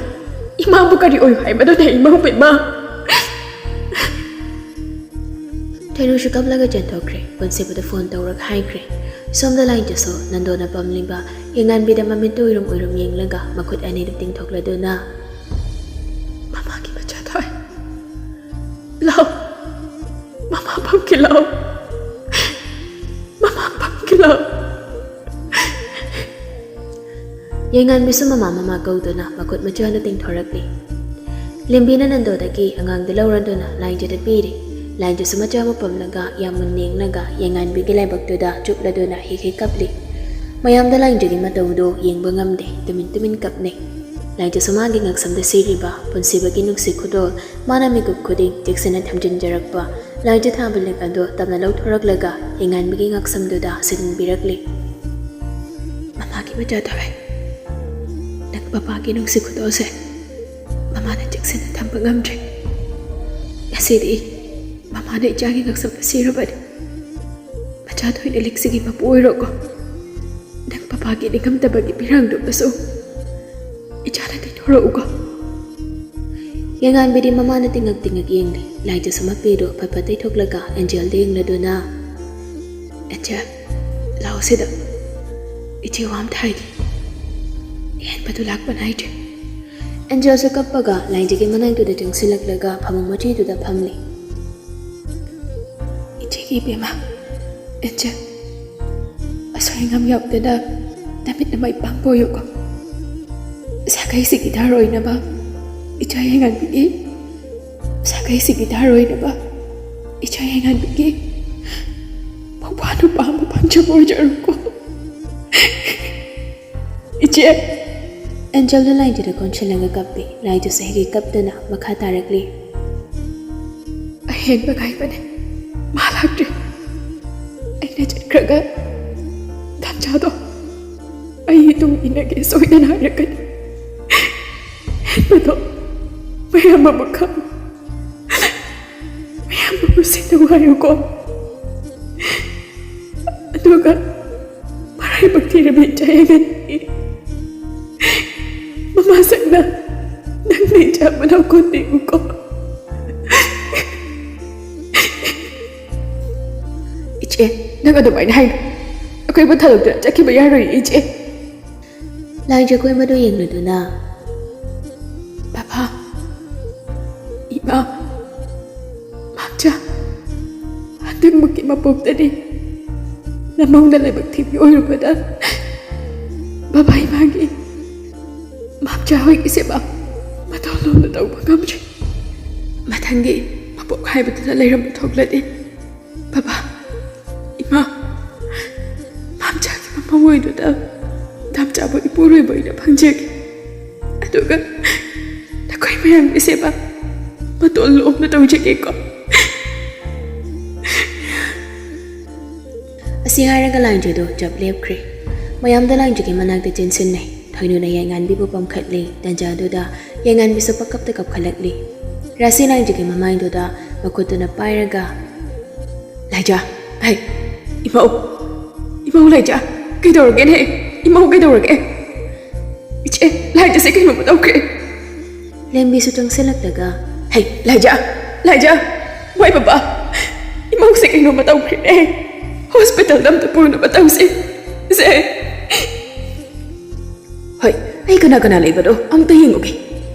ꯏꯃꯥꯕꯨ ꯀꯔꯤ ꯑꯣꯏꯌꯨ ꯍꯥꯏꯕꯅꯣꯅꯦ ꯏꯃꯧ ꯏꯕꯦꯝꯃ?" ꯊꯩꯅꯨꯁꯨ ꯀꯞꯂꯒ ꯆꯦꯟꯊꯣꯛꯈ꯭ꯔꯦ꯫ ꯄꯨꯟꯁꯤꯕꯗ ꯐꯣꯟ ꯇꯧꯔꯒ ꯍꯥꯏꯈ꯭ꯔꯦ꯫ ꯁꯣꯝꯗ ꯂꯥꯏꯟꯗꯁꯨ ꯅꯟꯗꯣꯅ ꯄꯝꯂꯤꯕ ꯌꯦꯡꯉꯥꯟꯕꯤꯗ ꯃꯃꯤꯠꯇꯨ ꯎꯏꯔꯨꯝ ꯎꯏꯔꯨꯝ ꯌꯦꯡꯂꯒ ꯃꯈꯨꯠ ꯑꯅꯤꯗꯨ ꯇꯤꯡꯊꯣꯛꯂꯗꯨꯅ, "ꯃꯃꯥꯒꯤ ꯃꯆꯥ ꯊꯣꯏ, ꯂꯥꯎ, ꯃꯃꯥ ꯄꯝꯒꯦ ꯂꯥꯎ, ꯃꯃꯥ ꯄꯝꯒꯦ ꯂꯥꯎ꯫" ꯌꯦꯡꯉꯥꯟꯕꯤꯁꯨ ꯃꯃꯥ ꯃꯃꯥ ꯀꯧꯗꯨꯅ ꯃꯈꯨꯠ ꯃꯆꯥꯗ ꯇꯤꯡꯊꯣꯔꯛꯂꯤ꯫ ꯂꯦꯝꯕꯤꯅ ꯅꯟꯗꯣꯗꯒꯤ ꯑꯉꯥꯡꯗꯨ ꯂꯧꯔꯗꯨꯅ ꯂꯥꯏꯖꯗ ꯄꯤꯔꯤ꯫ ꯂꯥꯏꯖꯁꯨ ꯃꯆꯥ ꯑꯃ ꯄꯝꯂꯒ ꯌꯥꯝ ꯃꯨꯟꯅ ꯌꯦꯡꯂꯒ ꯌꯦꯡꯉꯥꯟꯕꯤꯒꯤ ꯂꯥꯏꯕꯛꯇꯨꯗ ꯆꯨꯞꯂꯗꯨꯅ ꯍꯦꯛ ꯍꯦꯛ ꯀꯞꯂꯤ꯫ ꯃꯌꯥꯝꯗ ꯂꯥꯏꯖꯒꯤ ꯃꯇꯧꯗꯨ ꯌꯦꯡꯕ ꯉꯝꯗꯦ, ꯇꯨꯃꯤꯟ ꯇꯨꯃꯤꯟ ꯀꯞꯅꯩ꯫ ꯂꯥꯏꯖꯁꯨ ꯃꯥꯒꯤ ꯉꯛꯁꯝꯗ ꯁꯤꯔꯤꯕ ꯄꯨꯟꯁꯤꯕꯒꯤ ꯅꯨꯡꯁꯤ ꯈꯨꯗꯣꯜ ꯃꯥꯅ ꯃꯤꯀꯨꯞ ꯈꯨꯗꯤꯡ ꯆꯦꯛꯁꯤꯟꯅ ꯊꯝꯖꯤꯟꯖꯔꯛꯄ ꯂꯥꯏꯖ ꯊꯥꯕ ꯂꯤꯛ ꯑꯗꯨ ꯇꯞꯅ ꯂꯧꯊꯣꯔꯛꯂꯒ ꯌꯦꯡꯉꯥꯟꯕꯤꯒꯤ ꯉꯛꯁꯝꯗꯨꯗ ꯁꯤꯖꯤꯟꯕꯤꯔꯛꯂꯤ꯫ ꯃꯃꯥꯒꯤ ꯃꯆꯥ ꯊꯋꯥꯏ, ꯅꯪ ꯄꯄꯥꯒꯤ ꯅꯨꯡꯁꯤ ꯈꯨꯗꯣꯜꯁꯦ ꯃꯃꯥꯅ ꯆꯦꯛꯁꯤꯟꯅ ꯊꯝꯕ ꯉꯝꯗ꯭ꯔꯦ꯫ ꯉꯁꯤꯗꯤ ꯃꯃꯥꯅ ꯏꯆꯥꯒꯤ ꯉꯛꯁꯝꯗ ꯁꯤꯔꯕꯅꯤ꯫ ꯃꯆꯥ ꯊꯣꯏꯅ ꯂꯤꯛꯁꯤꯒꯤ ꯃꯄꯨ ꯑꯣꯏꯔꯣꯀꯣ꯫ ꯅꯪ ꯄꯄꯥꯒꯤ ꯅꯤꯡꯉꯝꯗꯕꯒꯤ ꯄꯤꯔꯥꯡꯗꯨꯃꯁꯨ ꯏꯆꯥꯅ ꯇꯩꯊꯣꯔꯛꯎꯀꯣ꯫ ꯌꯦꯡꯉꯥꯟꯕꯤꯗꯤ ꯃꯃꯥꯅ ꯇꯤꯡꯉꯛ ꯇꯤꯡꯉꯛ ꯌꯦꯡꯂꯤ꯫ ꯂꯥꯏꯖꯁꯨ ꯃꯄꯤꯗꯨ ꯐꯠ ꯐꯠ ꯇꯩꯊꯣꯛꯂꯒ ꯑꯦꯟꯖꯦꯜꯗ ꯌꯦꯡꯂꯗꯨꯅ, "ꯑꯦꯟꯖꯦꯜ, ꯂꯥꯛꯑꯣ ꯁꯤꯗ꯫ ꯏꯆꯦ ꯋꯥꯝ ꯊꯥꯏꯒꯦ꯫ ꯍꯦꯟꯕꯗꯨ ꯂꯥꯛꯄ ꯅꯥꯏꯗ꯭ꯔꯦ꯫" ꯑꯦꯟꯖꯦꯜꯁꯨ ꯀꯞꯄꯒ ꯂꯥꯏꯖꯒꯤ ꯃꯅꯥꯛꯇꯨꯗ ꯆꯪꯁꯤꯜꯂꯛꯂꯒ ꯐꯃꯨꯡ ꯃꯆꯤꯗꯨꯗ ꯐꯝꯂꯤ꯫ "ꯏꯆꯦꯒꯤ ꯏꯕꯦꯝꯃ, ꯑꯦꯟꯖꯦꯜ, ꯑꯁꯣꯏ ꯑꯉꯥꯝ ꯌꯥꯎꯗꯅ ꯅꯃꯤꯠ ꯅꯃꯥꯏ ꯄꯥꯡꯕ ꯑꯣꯏꯌꯨꯀꯣ꯫ ꯁꯥꯒꯩꯁꯤꯒꯤ ꯙꯥꯔ ꯑꯣꯏꯅꯕ ꯏꯆꯥ ꯌꯦꯡꯉꯥꯟꯕꯤꯒꯤ, ꯁꯥꯒꯩꯁꯤꯒꯤ ꯙꯥꯔ ꯑꯣꯏꯅꯕ ꯏꯆꯥ ꯌꯦꯡꯉꯥꯟꯕꯤꯒꯤ ꯃꯧꯄ꯭ꯋꯥ ꯅꯨꯄꯥ ꯑꯃ ꯄꯥꯝꯖꯕ ꯑꯣꯏꯖꯔꯨꯀꯣ, ꯏꯆꯦ꯫" ꯑꯦꯟꯖꯦꯜꯗꯨ ꯂꯥꯏꯖꯗ ꯀꯣꯟꯁꯤꯜꯂꯒ ꯀꯞꯄꯤ꯫ ꯂꯥꯏꯖꯁꯨ ꯍꯦꯛ ꯍꯦꯛ ꯀꯞꯇꯨꯅ ꯃꯈꯥ ꯇꯥꯔꯛꯂꯤ꯫ "ꯑꯍꯦꯟꯕ ꯉꯥꯏꯕꯅꯦ, ꯃꯥ ꯂꯥꯛꯇ꯭ꯔꯤ꯫ ꯑꯩꯅ ꯆꯠꯈ꯭ꯔꯒ ꯇꯥꯟꯖꯥꯗꯣ ꯑꯩ ꯏꯇꯨꯡ ꯏꯟꯅꯒꯦ ꯁꯣꯏꯗꯅ ꯍꯥꯏꯔꯛꯀꯅꯤ꯫ ꯍꯦꯟꯕꯗꯣ ꯃꯌꯥꯝ ꯑꯃ ꯈꯪ, ꯃꯌꯥꯝ ꯑꯃ ꯁꯤꯟꯅ ꯍꯥꯏꯌꯨꯀꯣ꯫ ꯑꯗꯨꯒ ꯃꯔꯥꯏꯕꯛ ꯊꯤꯔꯕꯤ ꯏꯆꯥ ꯌꯦꯡꯉꯥꯟꯕꯤ, ꯃꯃꯥ ꯁꯛꯅ ꯅꯪꯅ ꯏꯆꯥ ꯃꯅꯥꯎ ꯀꯣꯟꯕꯤꯌꯨꯀꯣ꯫" "ꯏꯆꯦ, ꯅꯪ ꯑꯗꯨꯃꯥꯏꯅ ꯍꯥꯏꯅꯨ꯫ ꯑꯩꯈꯣꯏꯕꯨ ꯊꯥꯗꯣꯛꯇꯨꯅ ꯆꯠꯈꯤꯕ ꯌꯥꯔꯣꯏ, ꯏꯆꯦ꯫" ꯂꯥꯏꯖ ꯀꯣꯏꯕꯗꯨ ꯌꯦꯡꯂꯗꯨꯅ, "ꯕꯕꯥ, ꯏꯃꯥ, ꯃꯥꯝꯆꯥ, ꯍꯟꯗꯛꯃꯨꯛꯀꯤ ꯃꯄꯣꯛꯇꯗꯤ ꯅꯃꯧꯅ ꯂꯥꯏꯕꯛ ꯊꯤꯕꯤ ꯑꯣꯏꯔꯨꯕꯗ ꯕꯕꯥ ꯏꯃꯥꯒꯤ, ꯃꯥꯝꯆꯥ ꯍꯣꯏꯒꯤ ꯁꯦꯕꯥ ꯃꯇꯧ ꯂꯣꯝꯗ ꯇꯧꯕ ꯉꯝꯗ꯭ꯔꯦ꯫ ꯃꯊꯪꯒꯤ ꯃꯄꯣꯛ ꯍꯥꯏꯕꯗꯨꯗ ꯂꯩꯔꯝꯕ ꯊꯣꯛꯂꯗꯤ, ꯕꯕꯥ, ꯏꯃꯥ, ꯃꯥꯝꯆꯥꯒꯤ ꯃꯃꯧ ꯑꯣꯏꯗꯨꯅ ꯗꯥꯝꯆꯥꯕꯨ ꯏꯄꯨꯔꯣꯏꯕ ꯑꯣꯏꯅ ꯐꯪꯖꯒꯦ꯫ ꯑꯗꯨꯒ ꯅꯈꯣꯏ ꯃꯌꯥꯝꯒꯤ ꯁꯦꯕꯥ ꯃꯇꯣꯟ ꯂꯣꯝꯅ ꯇꯧꯖꯒꯦꯀꯣ꯫ ꯑꯁꯤ ꯍꯥꯏꯔꯒ ꯂꯥꯏꯟꯖꯨꯗꯣ ꯆꯞ ꯂꯦꯞꯈ꯭ꯔꯦ꯫ ꯃꯌꯥꯝꯗꯣ ꯂꯥꯏꯟꯖꯨꯒꯤ ꯃꯅꯥꯛꯇ ꯆꯦꯟꯁꯤꯟꯅꯩ꯫ ꯊꯣꯏꯅꯨꯅ ꯌꯥꯏꯉꯥꯟꯕꯤꯕꯨ ꯄꯝꯈꯠꯂꯤ꯫ ꯇꯟꯖꯥꯗꯨꯗ ꯌꯥꯏꯉꯥꯟꯕꯤꯁꯨ ꯄꯪꯀꯞꯇ ꯀꯞꯈꯠꯂꯛꯂꯤ꯫ ꯔꯥꯁꯤ ꯂꯥꯏꯟꯖꯨꯒꯤ ꯃꯃꯥꯏꯗꯨꯗ ꯃꯈꯨꯠꯇꯨꯅ ꯄꯥꯏꯔꯒ, "ꯂꯥꯏꯖꯥ, ꯍꯩ, ꯏꯃꯧ, ꯏꯃꯧ ꯂꯥꯏꯖꯥ, ꯀꯩꯗꯧꯔꯒꯦꯅꯦ? ꯏꯃꯧ ꯀꯩꯗꯧꯔꯒꯦ? ꯏꯆꯦ, ꯂꯥꯏꯖꯥꯁꯦ ꯀꯩꯅꯣꯝꯃ ꯇꯧꯈ꯭ꯔꯦ꯫" ꯂꯦꯝꯕꯤꯁꯨ ꯆꯪꯁꯤꯜꯂꯛꯂꯒ, "ꯍꯩ, ꯂꯥꯏꯖꯥ, ꯂꯥꯏꯖꯥ, ꯃꯣꯏ ꯕꯕꯥ, ꯏꯃꯧꯁꯦ ꯀꯩꯅꯣꯝꯃ ꯇꯧꯈ꯭ꯔꯦꯅꯦ꯫ ꯍꯣꯁꯄꯤꯇꯥꯜꯗ ꯑꯝꯇ ꯄꯨꯅꯕ ꯇꯧꯁꯦ, ꯁꯦ꯫" "ꯍꯣꯏ, ꯑꯩ ꯀꯅꯥ ꯀꯅꯥ ꯂꯩꯕꯅꯣ ꯑꯝꯇ ꯌꯦꯡꯉꯨꯒꯦ꯫"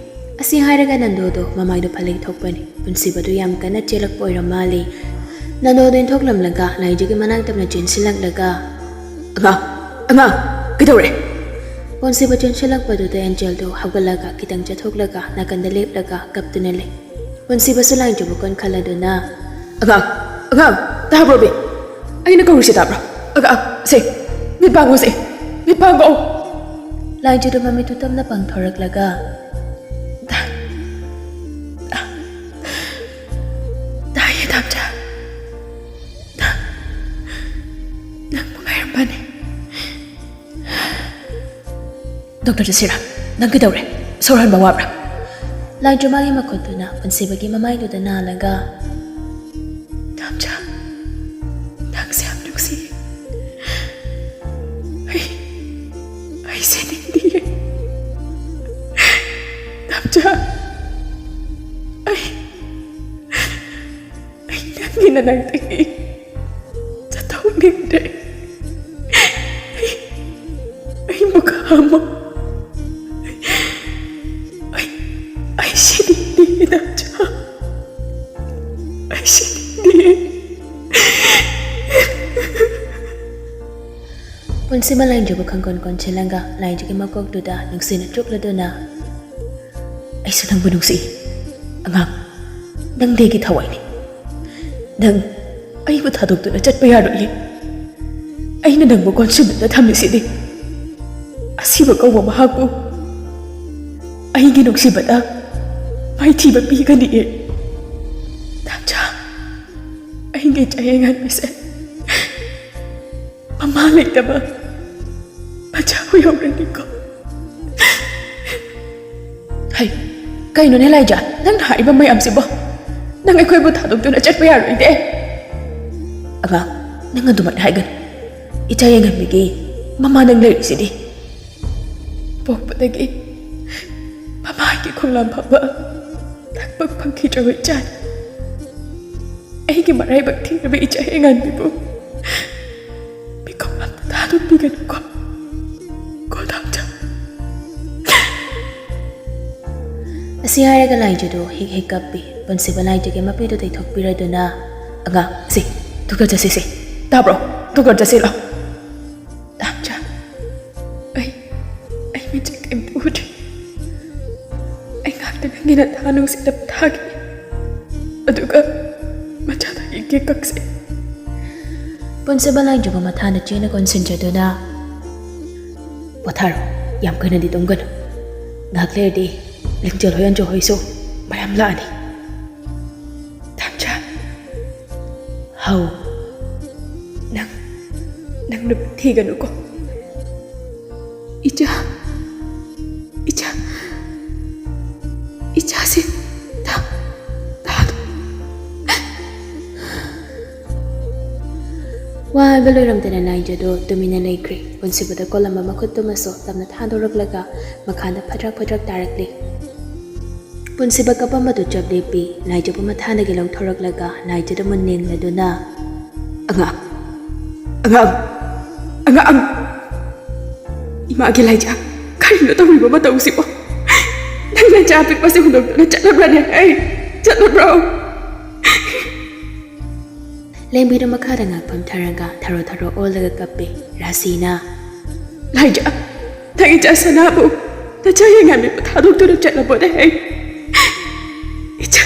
ꯑꯁꯤ ꯍꯥꯏꯔꯒ ꯅꯟꯗꯣꯗꯣ ꯃꯃꯥꯏꯗꯣ ꯐꯂꯩ ꯊꯣꯛꯄꯅꯤ꯫ ꯄꯨꯟꯁꯤꯕꯗꯨ ꯌꯥꯝ ꯀꯟꯅ ꯆꯦꯜꯂꯛꯄ ꯑꯣꯏꯔ ꯃꯥꯜꯂꯤ꯫ ꯅꯟꯗꯣꯗꯣ ꯏꯟꯊꯣꯛꯂꯝꯂꯒ ꯂꯥꯏꯖꯨꯒꯤ ꯃꯅꯥꯛ ꯇꯞꯅ ꯆꯦꯟꯁꯤꯜꯂꯛꯂꯒ, "ꯑꯉꯥꯡ, ꯑꯉꯥꯡ, ꯀꯩꯗꯧꯔꯦ?" ꯄꯨꯟꯁꯤꯕ ꯆꯦꯟꯁꯤꯜꯂꯛꯄꯗꯨꯗ ꯑꯦꯟꯖꯦꯜꯗꯣ ꯍꯧꯒꯠꯂꯒ ꯈꯤꯇꯪ ꯆꯠꯊꯣꯛꯂꯒ ꯅꯥꯀꯟꯗ ꯂꯦꯞꯂꯒ ꯀꯞꯇꯨꯅ ꯂꯩ꯫ ꯄꯨꯟꯁꯤꯕꯁꯨ ꯂꯥꯏꯖꯨꯕꯨ ꯀꯟꯈꯠꯂꯗꯨꯅ, "ꯑꯉꯥꯡ, ꯑꯉꯥꯡ, ꯇꯥꯕ꯭ꯔꯣ ꯕꯤ? ꯑꯩꯅ ꯀꯧꯔꯤꯁꯦ ꯇꯥꯕ꯭ꯔꯣ? ꯑꯉꯥꯡ, ꯁꯦ, ꯃꯤꯠ ꯄꯥꯡꯉꯣ ꯁꯦ, ꯃꯤꯠ ꯄꯥꯡꯉꯣ꯫" ꯂꯥꯏꯖꯨꯗ ꯃꯃꯤꯠꯇꯨ ꯇꯞꯅ ꯄꯥꯡꯊꯣꯔꯛꯂꯒ, "ꯇꯥ-, ꯇꯥ-, ꯇꯥꯏꯌꯦ ꯗꯥꯝꯆꯥ꯫ ꯅꯪ, ꯅꯪꯕꯨ ꯉꯥꯏꯔꯝꯕꯅꯦ꯫ ꯗꯣꯛꯇꯔ ꯆꯠꯁꯤꯔꯥ? ꯅꯪ ꯀꯩꯗꯧꯔꯦ? ꯁꯣꯔ ꯍꯣꯟꯕ ꯋꯥꯕ꯭ꯔꯥ?" ꯂꯥꯏꯖꯨ ꯃꯥꯒꯤ ꯃꯈꯨꯠꯇꯨꯅ ꯄꯨꯟꯁꯤꯕꯒꯤ ꯃꯃꯥꯏꯗꯨꯗ ꯅꯥꯜꯂꯒ, "ꯗꯥꯝꯆꯥ, ꯅꯪꯁꯦ ꯌꯥꯝ ꯅꯨꯡꯁꯤꯌꯦ꯫ ꯑꯩ, ꯑꯩ ꯁꯤꯅꯤꯡꯗꯤꯌꯦ꯫ ꯗꯥꯝꯆꯥ, ꯑꯩ, ꯑꯩ ꯅꯪꯒꯤ ꯅꯅꯥꯛꯇꯒꯤ ꯆꯠꯊꯣꯛꯅꯤꯡꯗ꯭ꯔꯦ꯫ ꯑꯩ, ꯑꯩ ꯃꯈꯥ ꯑꯃ, ꯑꯩ, ꯑꯩ ꯁꯤꯅꯤꯡꯗꯦ, ꯗꯥꯝꯆꯥ꯫ ꯑꯩ ꯁꯤꯅꯤꯡꯗꯦ꯫" ꯄꯨꯟꯁꯤꯃ ꯂꯥꯏꯖꯨꯕꯨ ꯈꯪꯀꯣꯟ ꯀꯣꯟꯁꯤꯜꯂꯒ ꯂꯥꯏꯖꯨꯒꯤ ꯃꯀꯣꯛꯇꯨꯗ ꯅꯨꯡꯁꯤꯅ ꯆꯨꯞꯂꯗꯨꯅ, ꯑꯩꯁꯨ ꯅꯪꯕꯨ ꯅꯨꯡꯁꯤ꯫ ꯑꯉꯥꯡ, ꯅꯪꯗꯤ ꯑꯩꯒꯤ ꯊꯋꯥꯏꯅꯤ꯫ ꯅꯪ ꯑꯩꯕꯨ ꯊꯥꯗꯣꯛꯇꯨꯅ ꯆꯠꯄ ꯌꯥꯔꯣꯏꯌꯦ꯫ ꯑꯩꯅ ꯅꯪꯕꯨ ꯀꯣꯟꯁꯤꯟꯗꯨꯅ ꯊꯝꯂꯤꯁꯤꯗꯤ꯫ ꯑꯁꯤꯕ ꯀꯧꯕ ꯃꯍꯥꯛꯄꯨ ꯑꯩꯒꯤ ꯅꯨꯡꯁꯤꯕꯗ ꯃꯥꯏꯊꯤꯕ ꯄꯤꯒꯅꯤꯌꯦ꯫ ꯇꯥꯝꯆꯥ, ꯑꯩꯒꯤ ꯆꯌꯦꯡ ꯍꯟꯕꯤꯁꯦ ꯃꯃꯥ ꯂꯩꯇꯕ ꯃꯆꯥꯕꯨ ꯌꯧꯔꯅꯤꯀꯣ꯫ ꯍꯩ, ꯀꯩꯅꯣꯅꯦ ꯂꯥꯏꯖꯥ, ꯅꯪꯅ ꯍꯥꯏꯔꯤꯕ ꯃꯌꯥꯝꯁꯤꯕꯣ? ꯅꯪ ꯑꯩꯈꯣꯏꯕꯨ ꯊꯥꯗꯣꯛꯇꯨꯅ ꯆꯠꯄ ꯌꯥꯔꯣꯏꯗꯦ꯫ ꯑꯉꯥꯡ, ꯅꯪ ꯑꯗꯨꯃꯥꯏꯅ ꯍꯥꯏꯒꯅꯨ꯫ ꯏꯆꯥ ꯌꯦꯡꯍꯟꯕꯤꯒꯦ ꯃꯃꯥ ꯅꯪ ꯂꯩꯔꯤꯁꯤꯗꯤ꯫ ꯄꯣꯛꯄꯗꯒꯤ ꯃꯃꯥꯒꯤ ꯈꯣꯡꯂꯥꯝ ꯐꯥꯎꯕ ꯊꯛꯄ ꯐꯪꯈꯤꯗ꯭ꯔꯕ ꯏꯆꯥꯅꯤ꯫ ꯑꯩꯒꯤ ꯃꯔꯥꯏꯕꯛ ꯊꯤꯔꯕ ꯏꯆꯥ ꯌꯦꯡꯍꯟꯕꯤꯕꯨ ꯃꯤꯀꯨꯞ ꯑꯝꯇ ꯊꯥꯗꯣꯛꯄꯤꯒꯅꯨꯀꯣ꯫ ꯀꯣ ꯇꯥꯝꯆꯥ꯫ ꯑꯁꯤ ꯍꯥꯏꯔꯒ ꯂꯥꯏꯖꯗꯨ ꯍꯦꯛ ꯍꯦꯛ ꯀꯞꯄꯤ꯫ ꯄꯨꯟꯁꯤꯕ ꯂꯥꯏꯖꯒꯤ ꯃꯄꯤꯗꯨ ꯇꯩꯊꯣꯛꯄꯤꯔꯗꯨꯅ, ꯑꯉꯥꯡ, ꯁꯤ, ꯗꯣꯛꯇꯔ ꯆꯠꯁꯤꯁꯦ꯫ ꯇꯥꯕ꯭ꯔꯣ? ꯗꯣꯛꯇꯔ ꯆꯠꯁꯤ ꯂꯥꯎ꯫ ꯇꯥꯝꯆꯥ, ꯑꯩ, ꯑꯩ ꯃꯤꯠꯁꯦ ꯀꯩꯝꯇ ꯎꯗ꯭ꯔꯤ꯫ ꯑꯩ ꯉꯥꯛꯇ ꯅꯪꯒꯤ ꯅꯊꯥ ꯅꯨꯡꯁꯤꯠꯇ ꯄꯣꯊꯥꯒꯦ꯫ ꯑꯗꯨꯒ ꯃꯆꯥꯗꯣ ꯌꯦꯡꯒꯦ ꯀꯛꯁꯦ꯫ ꯄꯨꯟꯁꯤꯕ ꯂꯥꯏꯖꯕ ꯃꯊꯥꯅ ꯆꯦꯅ ꯀꯣꯟꯁꯤꯟꯖꯗꯨꯅ, ꯄꯣꯊꯥꯔꯣ, ꯌꯥꯝ ꯀꯨꯏꯅꯗꯤ ꯇꯨꯝꯒꯅꯨ꯫ ꯉꯥꯏꯍꯥꯛ ꯂꯩꯔꯗꯤ ꯂꯤꯡꯖꯦꯜ ꯍꯣꯏ ꯑꯟꯖꯨ ꯍꯣꯏꯁꯨ ꯃꯌꯥꯝ ꯂꯥꯛꯑꯅꯤ꯫ ꯇꯥꯝꯆꯥ꯫ ꯍꯥꯎ꯫ ꯅꯪ, ꯅꯪ ꯅꯨꯄꯤ ꯊꯤꯒꯅꯨꯀꯣ꯫ ꯏꯆꯥ, ꯏꯆꯥ, ꯏꯆꯥꯁꯦ ꯊꯥ-, ꯊꯥꯗꯣꯛ-, ꯋꯥ ꯍꯥꯏꯕ ꯂꯣꯏꯔꯝꯗꯅ ꯂꯥꯏꯖꯗꯣ ꯇꯨꯃꯤꯟꯅ ꯂꯩꯈ꯭ꯔꯦ꯫ ꯄꯨꯟꯁꯤꯕꯗ ꯀꯣꯜꯂꯝꯕ ꯃꯈꯨꯠꯇꯨꯃꯁꯨ ꯇꯞꯅ ꯊꯥꯗꯣꯔꯛꯂꯒ ꯃꯈꯥꯗ ꯐꯗ꯭ꯔꯛ ꯐꯗ꯭ꯔꯛ ꯇꯥꯔꯛꯂꯤ꯫ ꯄꯨꯟꯁꯤꯕ ꯀꯞꯄꯝꯕꯗꯨ ꯆꯞ ꯂꯦꯞꯄꯤ꯫ ꯂꯥꯏꯖꯕꯨ ꯃꯊꯥꯅꯒꯤ ꯂꯧꯊꯣꯔꯛꯂꯒ ꯂꯥꯏꯖꯗ ꯃꯨꯟꯅ ꯌꯦꯡꯂꯗꯨꯅ, "ꯑꯉꯥꯡ, ꯑꯉꯥꯡ, ꯑꯉꯥꯡ! ꯏꯃꯥꯒꯤ ꯂꯥꯏꯖ, ꯀꯔꯤꯅꯣ ꯇꯧꯔꯤꯕ ꯃꯇꯧꯁꯤꯕꯣ? ꯅꯪ ꯅꯆꯥ ꯑꯄꯤꯛꯄꯁꯦ ꯍꯨꯟꯗꯣꯛꯇꯨꯅ ꯆꯠꯂꯕ꯭ꯔꯅꯦ? ꯑꯩ ꯆꯠꯂꯕ꯭ꯔꯣ?" ꯂꯦꯝꯕꯤꯗꯨ ꯃꯈꯥꯗ ꯉꯥꯛ ꯐꯝꯊꯔꯒ ꯊꯔꯣ ꯊꯔꯣ ꯑꯣꯜꯂꯒ ꯀꯞꯄꯤ꯫ ꯔꯥꯁꯤꯅ, "ꯂꯥꯏꯖ, ꯅꯪ ꯏꯆꯥ ꯁꯅꯥꯕꯨ ꯅꯆꯥ ꯌꯦꯡꯉꯝꯃꯤꯕ ꯊꯥꯗꯣꯛꯇꯨꯅ ꯆꯠꯂꯕꯣꯅꯦ? ꯏꯆꯥ,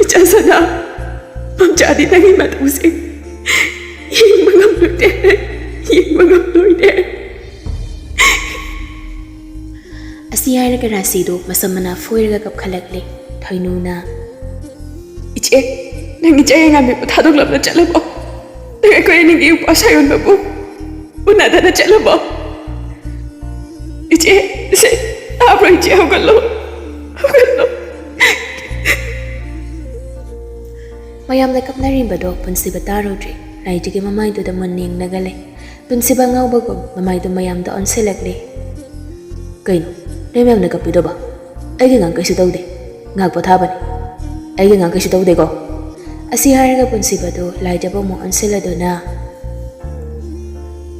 ꯏꯆꯥ ꯁꯅꯥ, ꯃꯝꯆꯥꯗꯤ ꯅꯪꯒꯤ ꯃꯇꯧꯁꯦ ꯌꯦꯡꯕ ꯉꯝꯂꯣꯏꯅꯦ, ꯌꯦꯡꯕ ꯉꯝꯂꯣꯏꯅꯦ꯫ ꯑꯁꯤ ꯍꯥꯏꯔꯒ ꯔꯥꯁꯤꯗꯨ ꯃꯁꯝ ꯃꯅꯥ ꯐꯣꯏꯔꯒ ꯀꯞꯈꯠꯂꯛꯂꯦ꯫ ꯊꯣꯏꯅꯨꯅ, "ꯏꯆꯦ, ꯅꯪ ꯏꯆꯥ ꯌꯦꯡꯉꯝꯃꯤꯕ ꯊꯥꯗꯣꯛꯂꯝꯅ ꯆꯠꯂꯕꯣ? ꯅꯪ ꯑꯩꯈꯣꯏ ꯑꯅꯤꯒꯤ ꯎꯄꯥ ꯁꯥꯌꯣꯟꯕꯕꯨ ꯎꯅꯗꯅ ꯆꯠꯂꯕꯣ? ꯏꯆꯦ, ꯏꯆꯦ, ꯇꯥꯕ꯭ꯔꯣ ꯏꯆꯦ? ꯍꯧꯒꯠꯂꯣ, ꯍꯧꯒꯠꯂꯣ!" ꯃꯌꯥꯝꯅ ꯀꯞꯅꯔꯤꯕꯗꯣ ꯄꯨꯟꯁꯤꯕ ꯇꯥꯔꯨꯗ꯭ꯔꯦ꯫ ꯂꯥꯏꯖꯒꯤ ꯃꯃꯥꯏꯗꯨꯗ ꯃꯨꯟꯅ ꯌꯦꯡꯂꯒ ꯂꯩ꯫ ꯄꯨꯟꯁꯤꯕ ꯉꯥꯎꯕꯒꯨꯝ ꯃꯃꯥꯏꯗꯨ ꯃꯌꯥꯝꯗ ꯑꯣꯟꯁꯤꯜꯂꯛꯂꯦ꯫ "ꯀꯩꯅꯣ, ꯅꯣꯏ ꯃꯌꯥꯝꯅ ꯀꯞꯄꯤꯗꯨꯕꯣ? ꯑꯩꯒꯤ ꯑꯉꯥꯡ ꯀꯩꯁꯨ ꯇꯧꯗꯦ꯫ ꯉꯥꯏꯍꯥꯛ ꯄꯣꯊꯥꯕꯅꯤ꯫ ꯑꯩꯒꯤ ꯑꯉꯥꯡ ꯀꯩꯁꯨ ꯇꯧꯗꯦꯀꯣ?" ꯑꯁꯤ ꯍꯥꯏꯔꯒ ꯄꯨꯟꯁꯤꯕꯗꯨ ꯂꯥꯏꯖꯕꯨ ꯑꯃꯨꯛ ꯑꯣꯟꯁꯤꯜꯂꯗꯨꯅ,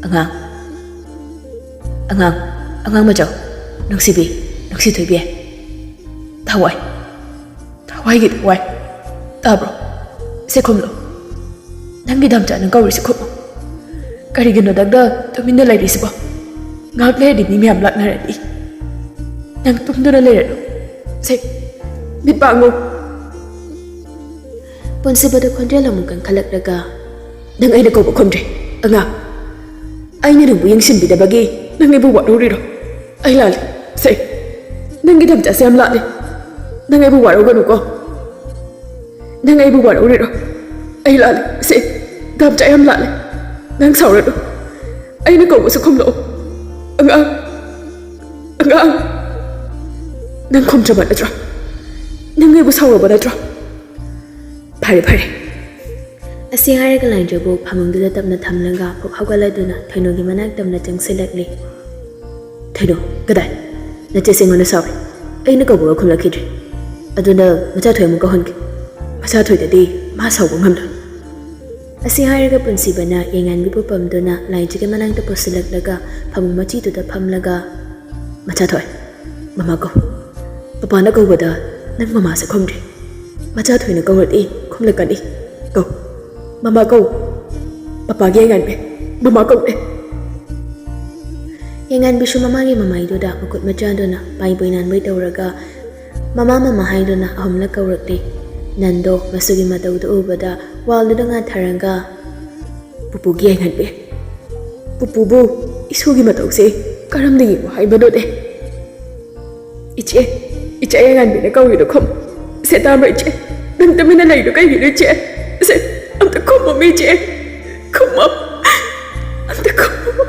"ꯑꯉꯥꯡ, ꯑꯉꯥꯡ, ꯑꯉꯥꯡ ꯃꯆꯥ, ꯅꯨꯡꯁꯤꯕꯤ, ꯅꯨꯡꯁꯤꯊꯣꯏꯕꯤ, ꯊꯋꯥꯏ, ꯊꯋꯥꯏꯒꯤ ꯊꯋꯥꯏ, ꯇꯥꯕ꯭ꯔꯣ? ꯁꯦ ꯈꯨꯝꯂꯣ꯫ ꯅꯪꯒꯤ ꯗꯝꯆꯥꯅ ꯀꯧꯔꯤꯁꯦ ꯈꯨꯝꯃꯣ꯫ ꯀꯔꯤꯒꯤꯅꯣ ꯅꯪꯅ ꯇꯨꯃꯤꯟꯅ ꯂꯩꯔꯤꯁꯤꯕꯣ? ꯉꯥꯏꯍꯥꯛ ꯂꯩꯔꯗꯤ ꯃꯤ ꯃꯌꯥꯝ ꯂꯥꯛꯅꯔꯅꯤ꯫ ꯅꯪ ꯇꯨꯝꯗꯨꯅ ꯂꯩꯔꯅꯨ꯫ ꯁꯦ, ꯃꯤꯠ ꯄꯥꯡꯉꯨ꯫" ꯄꯨꯟꯁꯤꯕꯗ ꯈꯣꯟꯖꯦꯜ ꯑꯃꯨꯛ ꯀꯟꯈꯠꯂꯛꯂꯒ, "ꯅꯪ ꯑꯩꯅ ꯀꯧꯕ ꯈꯨꯝꯗ꯭ꯔꯦ, ꯑꯉꯥꯡ꯫ ꯑꯩꯅ ꯅꯪꯕꯨ ꯌꯦꯡꯁꯤꯟꯕꯤꯗꯕꯒꯤ ꯅꯪ ꯑꯩꯕꯨ ꯋꯥꯔꯧꯔꯤꯔꯣ? ꯑꯩ ꯂꯥꯜꯂꯦ꯫ ꯁꯦ, ꯅꯪꯒꯤ ꯗꯝꯆꯥꯁꯦ ꯌꯥꯝ ꯂꯥꯜꯂꯦ꯫ ꯅꯪ ꯑꯩꯕꯨ ꯋꯥꯔꯧꯒꯅꯨꯀꯣ꯫ ꯅꯪ ꯑꯩꯕꯨ ꯋꯥꯔꯧꯔꯤꯔꯣ? ꯑꯩ ꯂꯥꯜꯂꯦ꯫ ꯁꯦ, ꯗꯝꯆꯥ ꯌꯥꯝ ꯂꯥꯜꯂꯦ꯫ ꯅꯪ ꯁꯥꯎꯔꯅꯨ꯫ ꯑꯩꯅ ꯀꯧꯕꯁꯨ ꯈꯨꯝꯂꯛꯑꯣ꯫ ꯑꯉꯥꯡ, ꯑꯉꯥꯡ꯫ ꯅꯪ ꯈꯨꯝꯗ꯭ꯔꯕ ꯅꯠꯇ꯭ꯔꯣ? ꯅꯪ ꯑꯩꯕꯨ ꯁꯥꯎꯔꯕ ꯅꯠꯇ꯭ꯔꯣ? ꯐꯔꯦ, ꯐꯔꯦ꯫" ꯑꯁꯤ ꯍꯥꯏꯔꯒ ꯂꯥꯏꯖꯕꯨ ꯐꯃꯨꯡꯗꯨꯗ ꯇꯞꯅ ꯊꯝꯂꯒ ꯐꯨꯛ ꯍꯧꯒꯠꯂꯗꯨꯅ ꯊꯣꯏꯅꯨꯒꯤ ꯃꯅꯥꯛ ꯇꯞꯅ ꯆꯪꯁꯤꯜꯂꯛꯂꯤ꯫ "ꯊꯣꯏꯅꯨ, ꯀꯗꯥꯏ? ꯅꯆꯦꯁꯦ ꯑꯩꯉꯣꯟꯗ ꯁꯥꯎꯔꯦ꯫ ꯑꯩꯅ ꯀꯧꯕꯒ ꯈꯨꯝꯂꯛꯈꯤꯗ꯭ꯔꯦ꯫ ꯑꯗꯨꯅ ꯃꯆꯥꯊꯣꯏ ꯑꯃꯨꯛ ꯀꯧꯍꯟꯒꯦ꯫ ꯃꯆꯥꯊꯣꯏꯗꯗꯤ ꯃꯥ ꯁꯥꯎꯕ ꯉꯝꯂꯣꯏ꯫" ꯑꯁꯤ ꯍꯥꯏꯔꯒ ꯄꯨꯟꯁꯤꯕꯅ ꯌꯥꯏꯉꯪꯕꯤꯕꯨ ꯄꯝꯗꯨꯅ ꯂꯥꯏꯖꯒꯤ ꯃꯅꯥꯛꯇ ꯄꯨꯁꯤꯜꯂꯛꯂꯒ ꯐꯃꯨꯡ ꯃꯆꯤꯗꯨꯗ ꯐꯝꯂꯒ, "ꯃꯆꯥꯊꯣꯏ, ꯃꯃꯥ ꯀꯧ꯫ ꯄꯄꯥꯅ ꯀꯧꯕꯗ ꯅꯪ ꯃꯃꯥꯁꯦ ꯈꯨꯝꯗ꯭ꯔꯤ꯫ ꯃꯆꯥꯊꯣꯏꯅ ꯀꯧꯔꯗꯤ ꯈꯨꯝꯂꯛꯀꯅꯤ꯫ ꯀꯧ꯫ ꯃꯃꯥ ꯀꯧ꯫ ꯄꯄꯥꯒꯤ ꯌꯥꯏꯉꯪꯕꯤ, ꯃꯃꯥ ꯀꯧꯔꯦ꯫" ꯌꯥꯏꯉꯟꯕꯤꯁꯨ ꯃꯃꯥꯒꯤ ꯃꯃꯥꯏꯗꯨꯗ ꯃꯈꯨꯠ ꯃꯆꯥꯗꯨꯅ ꯄꯥꯏꯕꯣꯏ ꯅꯥꯟꯕꯣꯏ ꯇꯧꯔꯒ ꯃꯃꯥ ꯃꯃꯥ ꯍꯥꯏꯗꯨꯅ ꯑꯍꯨꯝꯂꯛ ꯀꯧꯔꯛꯂꯤ꯫ ꯅꯟꯗꯣ ꯃꯁꯨꯒꯤ ꯃꯇꯧꯗꯨ ꯎꯕꯗ ꯋꯥꯜꯗꯨꯗ ꯉꯥꯊꯔꯒ, "ꯄꯨꯄꯨꯒꯤ ꯌꯥꯏꯉꯟꯕꯤ, ꯄꯨꯄꯨꯕꯨ ꯏꯁꯨꯒꯤ ꯃꯇꯧꯁꯦ ꯀꯔꯝꯅ ꯌꯦꯡꯉꯣ ꯍꯥꯏꯕꯅꯣꯅꯦ?" "ꯏꯆꯦ, ꯏꯆꯦ ꯌꯥꯏꯉꯟꯕꯤꯅ ꯀꯧꯔꯤꯗꯣ ꯈꯨꯝ꯫ ꯁꯦ ꯇꯥꯕ꯭ꯔꯣ ꯏꯆꯦ? ꯅꯪ ꯇꯨꯃꯤꯟꯅ ꯂꯩꯗꯣ ꯀꯩꯒꯤꯅꯣ ꯏꯆꯦ? ꯁꯦ, ꯑꯝꯇ ꯈꯨꯝꯃꯣꯃꯤ ꯏꯆꯦ꯫ ꯈꯨꯝꯃꯣ꯫ ꯑꯝꯇ ꯈꯨꯝꯃꯣ꯫"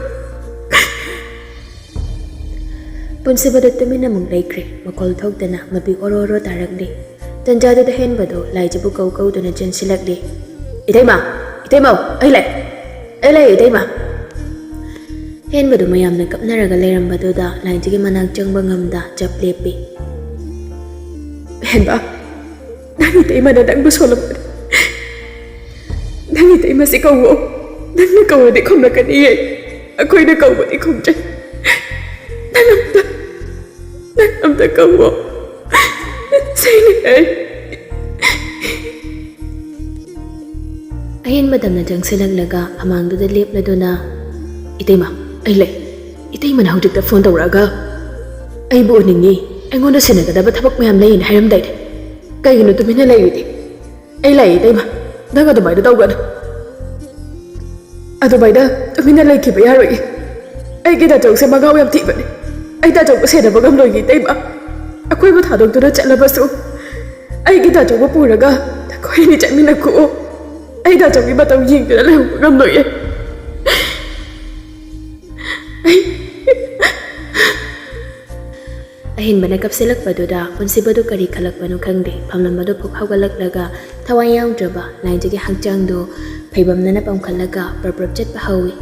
ꯄꯨꯟꯁꯤꯕꯗꯨ ꯇꯨꯃꯤꯟꯅ ꯑꯃꯨꯛ ꯂꯩꯈ꯭ꯔꯦ꯫ ꯃꯈꯣꯜ ꯊꯣꯛꯇꯅ ꯃꯄꯤ ꯑꯣꯔꯣ ꯑꯣꯔꯣ ꯇꯥꯔꯛꯂꯤ꯫ ꯇꯟꯖꯥꯗꯨꯗ ꯍꯦꯟꯕꯗꯨ ꯂꯥꯏꯖꯕꯨ ꯀꯧ ꯀꯧꯗꯨꯅ ꯆꯦꯟꯁꯤꯜꯂꯛꯂꯤ꯫ "ꯏꯇꯩꯃ! ꯏꯇꯩꯃ! ꯑꯩ ꯂꯩ! ꯑꯩ ꯂꯩ, ꯏꯇꯩꯃ!" ꯍꯦꯟꯕꯗꯨ ꯃꯌꯥꯝꯅ ꯀꯞꯅꯔꯒ ꯂꯩꯔꯝꯕꯗꯨꯗ ꯂꯥꯏꯖꯒꯤ ꯃꯅꯥꯛ ꯆꯪꯕ ꯉꯝꯗ ꯆꯞ ꯂꯦꯞꯄꯤ꯫ "ꯍꯦꯟꯕ, ꯅꯪ ꯏꯇꯩꯃꯅ ꯅꯪꯕꯨ ꯁꯣꯜꯂꯝꯕꯅꯤ꯫ ꯅꯪ ꯏꯇꯩꯃꯁꯤ ꯀꯧꯋꯣ꯫ ꯅꯪꯅ ꯀꯧꯔꯗꯤ ꯈꯨꯝꯂꯛꯀꯅꯤꯌꯦ꯫ ꯑꯩꯈꯣꯏꯅ ꯀꯧꯕꯗꯤ ꯈꯨꯝꯗ꯭ꯔꯦ꯫ ꯅꯪ ꯑꯝꯇ, ꯅꯪ ꯑꯝꯇ ꯀꯧꯋꯣ꯫ ꯁꯦꯡꯅ ꯍꯥꯏ꯫" ꯑꯍꯦꯟꯕ ꯇꯝꯅ ꯆꯪꯁꯤꯜꯂꯛꯂꯒ ꯑꯃꯥꯡꯗꯨꯗ ꯂꯦꯞꯂꯗꯨꯅ, "ꯏꯇꯩꯃ, ꯑꯩ ꯂꯩ꯫ ꯏꯇꯩꯃꯅ ꯍꯧꯖꯤꯛꯇ ꯐꯣꯟ ꯇꯧꯔꯛꯑꯒ ꯑꯩꯕꯨ ꯎꯅꯤꯡꯉꯤ, ꯑꯩꯉꯣꯟꯗ ꯁꯤꯟꯅꯒꯗꯕ ꯊꯕꯛ ꯃꯌꯥꯝ ꯂꯩꯌꯦꯅ ꯍꯥꯏꯔꯝꯗꯥꯏꯅꯦ꯫ ꯀꯩꯒꯤꯅꯣ ꯇꯨꯃꯤꯟꯅ ꯂꯩꯔꯤꯗꯤ? ꯑꯩ ꯂꯩ, ꯏꯇꯩꯃ꯫ ꯅꯪ ꯑꯗꯨꯃꯥꯏꯅ ꯇꯧꯒꯅꯨ꯫ ꯑꯗꯨꯃꯥꯏꯅ ꯇꯨꯃꯤꯟꯅ ꯂꯩꯈꯤꯕ ꯌꯥꯔꯣꯏꯌꯦ꯫ ꯑꯩꯒꯤ ꯗꯥꯆꯧꯁꯦ ꯃꯉꯥꯎ ꯌꯥꯝ ꯊꯤꯕꯅꯦ꯫ ꯑꯩ ꯗꯥꯆꯧꯕꯨ ꯁꯦꯟꯅꯕ ꯉꯝꯂꯣꯏꯌꯦ, ꯏꯇꯩꯃ꯫ ꯑꯩꯈꯣꯏꯕꯨ ꯊꯥꯗꯣꯛꯇꯨꯅ ꯆꯠꯂꯕꯁꯨ ꯑꯩꯒꯤ ꯗꯥꯆꯧꯕꯨ ꯄꯨꯔꯒ ꯅꯈꯣꯏ ꯑꯅꯤ ꯆꯠꯃꯤꯟꯅꯈꯣꯑꯣ꯫ ꯑꯩ ꯗꯥꯆꯧꯒꯤ ꯃꯇꯧ ꯌꯦꯡꯗꯨꯅ ꯂꯩꯍꯧꯕ ꯉꯝꯂꯣꯏꯌꯦ꯫ ꯑꯩ ꯑꯍꯦꯟꯕꯅ ꯀꯞꯁꯤꯜꯂꯛꯄꯗꯨꯗ ꯄꯨꯟꯁꯤꯕꯗꯨ ꯀꯔꯤ ꯈꯜꯂꯛꯄꯅꯣ ꯈꯪꯗꯦ, ꯐꯝꯂꯝꯕꯗꯨ ꯐꯨꯛ ꯍꯧꯒꯠꯂꯛꯂꯒ ꯊꯋꯥꯏ ꯌꯥꯎꯗ꯭ꯔꯕ ꯂꯥꯏꯖꯒꯤ ꯍꯛꯆꯥꯡꯗꯨ ꯐꯩꯕꯝꯅꯅ ꯄꯝꯈꯠꯂꯒ ꯄ꯭ꯔꯞ ꯄ꯭ꯔꯞ ꯆꯠꯄ ꯍꯧꯏ꯫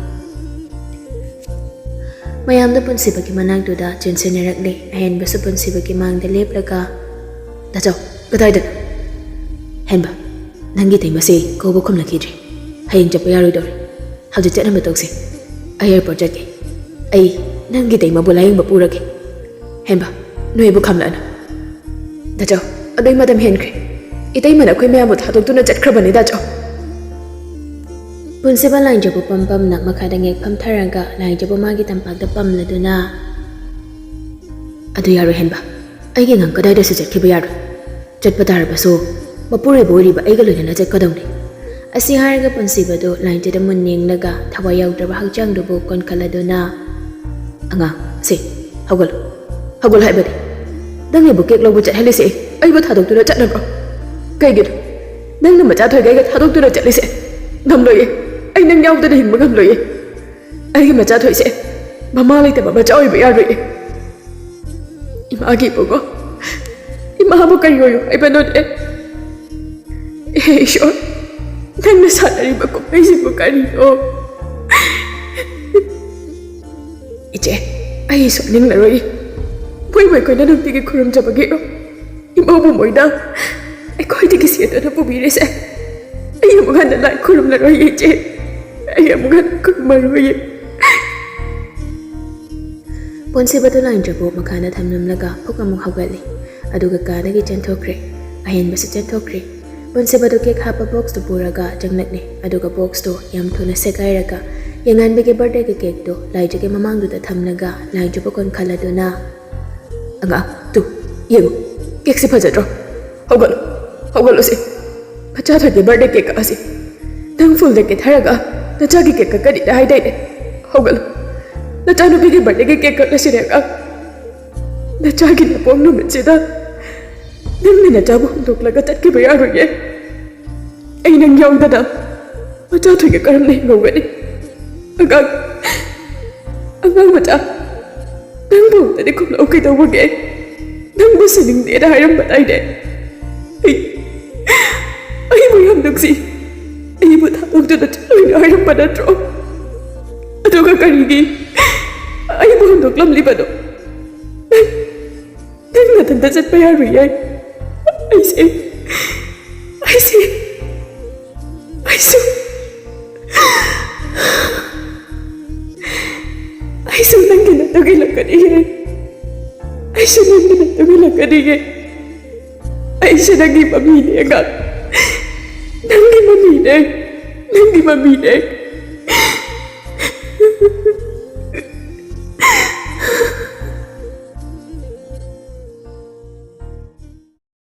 ꯃꯌꯥꯝꯗꯨ ꯄꯨꯟꯁꯤꯕꯒꯤ ꯃꯅꯥꯛꯇꯨꯗ ꯆꯦꯟꯁꯤꯟꯅꯔꯛꯂꯦ꯫ ꯑꯍꯦꯟꯕꯁꯨ ꯄꯨꯟꯁꯤꯕꯒꯤ ꯃꯥꯡꯗ ꯂꯦꯞꯂꯒ, "ꯗꯥꯆꯧ, ꯀꯗꯥꯏꯗꯅꯣ?" "ꯍꯦꯟꯕ, ꯅꯪꯒꯤ ꯏꯇꯩꯃꯁꯦ ꯀꯧꯕ ꯈꯨꯝꯂꯛꯈꯤꯗ꯭ꯔꯦ꯫ ꯍꯌꯦꯡ ꯆꯠꯄ ꯌꯥꯔꯣꯏꯗꯧꯔꯦ꯫ ꯍꯧꯖꯤꯛ ꯆꯠꯅꯕ ꯇꯧꯁꯦ꯫ ꯑꯩ ꯑꯦꯌꯔꯄꯣꯔꯠ ꯆꯠꯀꯦ꯫ ꯑꯩ ꯅꯪꯒꯤ ꯏꯇꯩꯃꯕꯨ ꯂꯥꯌꯦꯡꯕ ꯄꯨꯔꯒꯦ꯫" "ꯍꯦꯟꯕ, ꯅꯣꯏꯕꯨ ꯈꯝꯂꯛꯑꯅꯨ꯫" "ꯗꯥꯆꯧ, ꯑꯗꯨꯏ ꯃꯇꯝ ꯍꯦꯟꯈ꯭ꯔꯦ꯫ ꯏꯇꯩꯃꯅ ꯑꯩꯈꯣꯏ ꯃꯌꯥꯝꯕꯨ ꯊꯥꯗꯣꯛꯇꯨꯅ ꯆꯠꯈ꯭ꯔꯕꯅꯤ, ꯗꯥꯆꯧ꯫" ꯄꯨꯟꯁꯤꯕ ꯂꯥꯏꯟꯖꯕꯨ ꯄꯝ ꯄꯝꯅ ꯃꯈꯥꯗ ꯉꯦꯛ ꯐꯝꯊꯔꯒ ꯂꯥꯏꯟꯖꯕꯨ ꯃꯥꯒꯤ ꯇꯝꯄꯥꯛꯇ ꯄꯝꯂꯗꯨꯅ, "ꯑꯗꯨ ꯌꯥꯔꯣꯏ ꯍꯦꯟꯕ, ꯑꯩꯒꯤ ꯑꯉꯥꯡ ꯀꯗꯥꯏꯗꯁꯨ ꯆꯠꯈꯤꯕ ꯌꯥꯔꯣꯏ꯫ ꯆꯠꯄ ꯇꯥꯔꯕꯁꯨ ꯃꯄꯨꯔꯣꯏꯕ ꯑꯣꯏꯔꯤꯕ ꯑꯩꯒ ꯂꯣꯏꯅꯅ ꯆꯠꯀꯗꯧꯅꯤ"꯫ ꯑꯁꯤ ꯍꯥꯏꯔꯒ ꯄꯨꯟꯁꯤꯕꯗꯨ ꯂꯥꯏꯟꯖꯗ ꯃꯨꯟ ꯌꯦꯡꯂꯒ ꯊꯋꯥꯏ ꯌꯥꯎꯗ꯭ꯔꯕ ꯍꯛꯆꯥꯡꯗꯨꯕꯨ ꯀꯣꯟꯈꯠꯂꯗꯨꯅ, "ꯑꯉꯥꯡ, ꯁꯦ, ꯍꯧꯒꯠꯂꯨ, ꯍꯧꯒꯠꯂꯨ ꯍꯥꯏꯕꯅꯤ꯫ ꯅꯪ ꯑꯩꯕꯨ ꯀꯦꯛ ꯂꯧꯕ ꯆꯠꯍꯜꯂꯤꯁꯦ ꯑꯩꯕꯨ ꯊꯥꯗꯣꯛꯇꯨꯅ ꯆꯠꯅꯕ꯭ꯔꯣ? ꯀꯩꯒꯤꯅꯣ ꯅꯪꯅ ꯃꯆꯥ ꯊꯣꯏꯒ ꯑꯩꯒ ꯊꯥꯗꯣꯛꯇꯨꯅ ꯆꯠꯂꯤꯁꯦ? ꯉꯝꯂꯣꯏꯌꯦ, ꯑꯩ ꯅꯪ ꯌꯥꯎꯗꯅ ꯍꯤꯡꯕ ꯉꯝꯂꯣꯏꯌꯦ꯫ ꯑꯩꯒꯤ ꯃꯆꯥ ꯊꯣꯏꯁꯦ ꯃꯃꯥ ꯂꯩꯇꯕ ꯃꯆꯥ ꯑꯣꯏꯕ ꯌꯥꯔꯣꯏꯌꯦ꯫ ꯏꯃꯥꯒꯤ ꯏꯕꯨꯡꯉꯣ, ꯏꯃꯥꯕꯨ ꯀꯔꯤ ꯑꯣꯏꯌꯨ ꯍꯥꯏꯕꯅꯣꯅꯦ? ꯍꯦ ꯏꯁꯣꯔ, ꯅꯪꯅ ꯁꯥꯟꯅꯔꯤꯕ ꯀꯨꯝꯍꯩꯁꯤꯕꯨ ꯀꯔꯤꯅꯣ? ꯏꯆꯦ, ꯑꯩ ꯏꯁꯣꯔ ꯅꯤꯡꯂꯔꯣꯏ꯫ ꯃꯣꯏꯕꯨ ꯑꯩꯈꯣꯏꯅ ꯅꯨꯡꯇꯤꯒꯤ ꯈꯨꯔꯨꯝꯖꯕꯒꯤꯔꯣ ꯏꯃꯧꯕꯨ ꯃꯣꯏꯅ ꯑꯩꯈꯣꯏꯗꯒꯤ ꯁꯦꯠꯇꯨꯅ ꯄꯨꯕꯤꯔꯤꯁꯦ? ꯑꯩ ꯑꯃꯨꯛ ꯍꯟꯅ ꯂꯥꯏ ꯈꯨꯔꯨꯝꯂꯔꯣꯏ ꯏꯆꯦ꯫ ꯑꯩ ꯑꯃꯨꯛ ꯍꯟꯅ ꯈꯨꯔꯨꯝꯃꯔꯣꯏ꯫ ꯄꯨꯟꯁꯤꯕꯗꯨ ꯂꯥꯏꯟꯗ꯭ꯔꯕꯨ ꯃꯈꯥꯗ ꯊꯝꯂꯝꯂꯒ ꯐꯨꯛ ꯑꯃꯨꯛ ꯍꯧꯒꯠꯂꯤ꯫ ꯑꯗꯨꯒ ꯀꯥꯗꯒꯤ ꯆꯦꯟꯊꯣꯛꯈ꯭ꯔꯦ꯫ ꯑꯍꯦꯟꯕꯁꯨ ꯆꯦꯟꯊꯣꯛꯈ꯭ꯔꯦ꯫ ꯄꯨꯟꯁꯤꯕꯗꯨ ꯀꯦꯛ ꯍꯥꯞꯄ ꯕꯣꯛꯁꯇꯨ ꯄꯨꯔꯒ ꯆꯪꯂꯛꯂꯦ꯫ ꯑꯗꯨꯒ ꯕꯣꯛꯁꯇꯨ ꯌꯥꯝ ꯊꯨꯅ ꯁꯦꯒꯥꯏꯔꯒ ꯌꯦꯡꯉꯥꯟꯕꯤꯒꯤ ꯕꯥꯔꯗꯦꯒꯤ ꯀꯦꯛꯇꯨ ꯂꯥꯏꯖꯒꯤ ꯃꯃꯥꯡꯗꯨꯗ ꯊꯝꯂꯒ ꯂꯥꯏꯖꯕꯨ ꯀꯣꯟꯈꯠꯂꯗꯨꯅ, "ꯑꯉꯥꯡ, ꯇꯨ, ꯌꯦꯡꯉꯨ, ꯀꯦꯛꯁꯤ ꯐꯖꯗ꯭ꯔꯣ? ꯍꯧꯒꯠꯂꯨ, ꯍꯧꯒꯠꯂꯨꯁꯦ꯫ ꯃꯆꯥꯊꯣꯏꯒꯤ ꯕꯥꯔꯗꯦ ꯀꯦꯛ ꯀꯛꯑꯁꯤ꯫ ꯅꯪ ꯐꯨꯜꯗ ꯀꯦꯊꯔꯒ ꯅꯆꯥꯒꯤ ꯀꯦꯛ ꯀꯛꯀꯅꯤꯅ ꯍꯥꯏꯗꯥꯏꯅꯦ? ꯍꯧꯒꯠꯂꯨ, ꯅꯆꯥꯅꯨꯄꯤꯒꯤ ꯕꯥꯔꯗꯦꯒꯤ ꯀꯦꯛ ꯀꯛꯂꯁꯤꯅꯦ ꯑꯉꯥꯡ꯫ ꯅꯆꯥꯒꯤ ꯅꯄꯣꯛ ꯅꯨꯃꯤꯠꯁꯤꯗ ꯅꯪꯅ ꯅꯆꯥꯕꯨ ꯍꯨꯟꯗꯣꯛꯂꯒ ꯆꯠꯈꯤꯕ ꯌꯥꯔꯣꯏꯌꯦ꯫ ꯑꯩ ꯅꯪ ꯌꯥꯎꯗꯅ ꯃꯆꯥ ꯊꯣꯏꯒ ꯀꯔꯝꯅ ꯍꯤꯡꯍꯧꯒꯅꯤ? ꯑꯉꯥꯡ, ꯑꯉꯥꯡ ꯃꯆꯥ, ꯅꯪꯕꯨ ꯑꯝꯇꯗꯤ ꯈꯨꯝꯂꯛꯎ ꯀꯩꯗꯧꯕꯒꯦ? ꯅꯪꯕꯨ ꯁꯤꯅꯤꯡꯗꯦꯅ ꯍꯥꯏꯔꯝꯕꯗꯥꯏꯅꯦ? ꯑꯩ, ꯑꯩꯕꯨ ꯌꯥꯝ ꯅꯨꯡꯁꯤ, ꯑꯩꯕꯨ ꯊꯥꯗꯣꯛꯇꯨꯅ ꯆꯠꯂꯣꯏꯅ ꯍꯥꯏꯔꯝꯕ ꯅꯠꯇ꯭ꯔꯣ? ꯑꯗꯨꯒ ꯀꯔꯤꯒꯤ ꯑꯩꯕꯨ ꯍꯨꯟꯗꯣꯛꯂꯝꯂꯤꯕꯅꯣ? ꯅꯪ, ꯅꯪ ꯅꯊꯟꯇ ꯆꯠꯄ ꯌꯥꯔꯣꯏꯌꯦ꯫ ꯑꯩꯁꯦ, ꯑꯩꯁꯦ, ꯑꯩꯁꯨ, ꯑꯩꯁꯨ ꯅꯪꯒꯤ ꯅꯠꯇꯨꯒꯤ ꯂꯥꯛꯀꯅꯤꯌꯦ꯫ ꯑꯩꯁꯨ ꯅꯪꯒꯤ ꯅꯠꯇꯨꯒꯤ ꯂꯥꯛꯀꯅꯤꯌꯦ꯫ ꯑꯩꯁꯦ ꯅꯪꯒꯤ ꯃꯃꯤꯅꯦ ꯑꯉꯥꯡ, ꯅꯪꯒꯤ ꯃꯃꯤꯅꯦ꯫ ꯅꯪꯒꯤ ꯃꯃꯤꯅꯦ꯫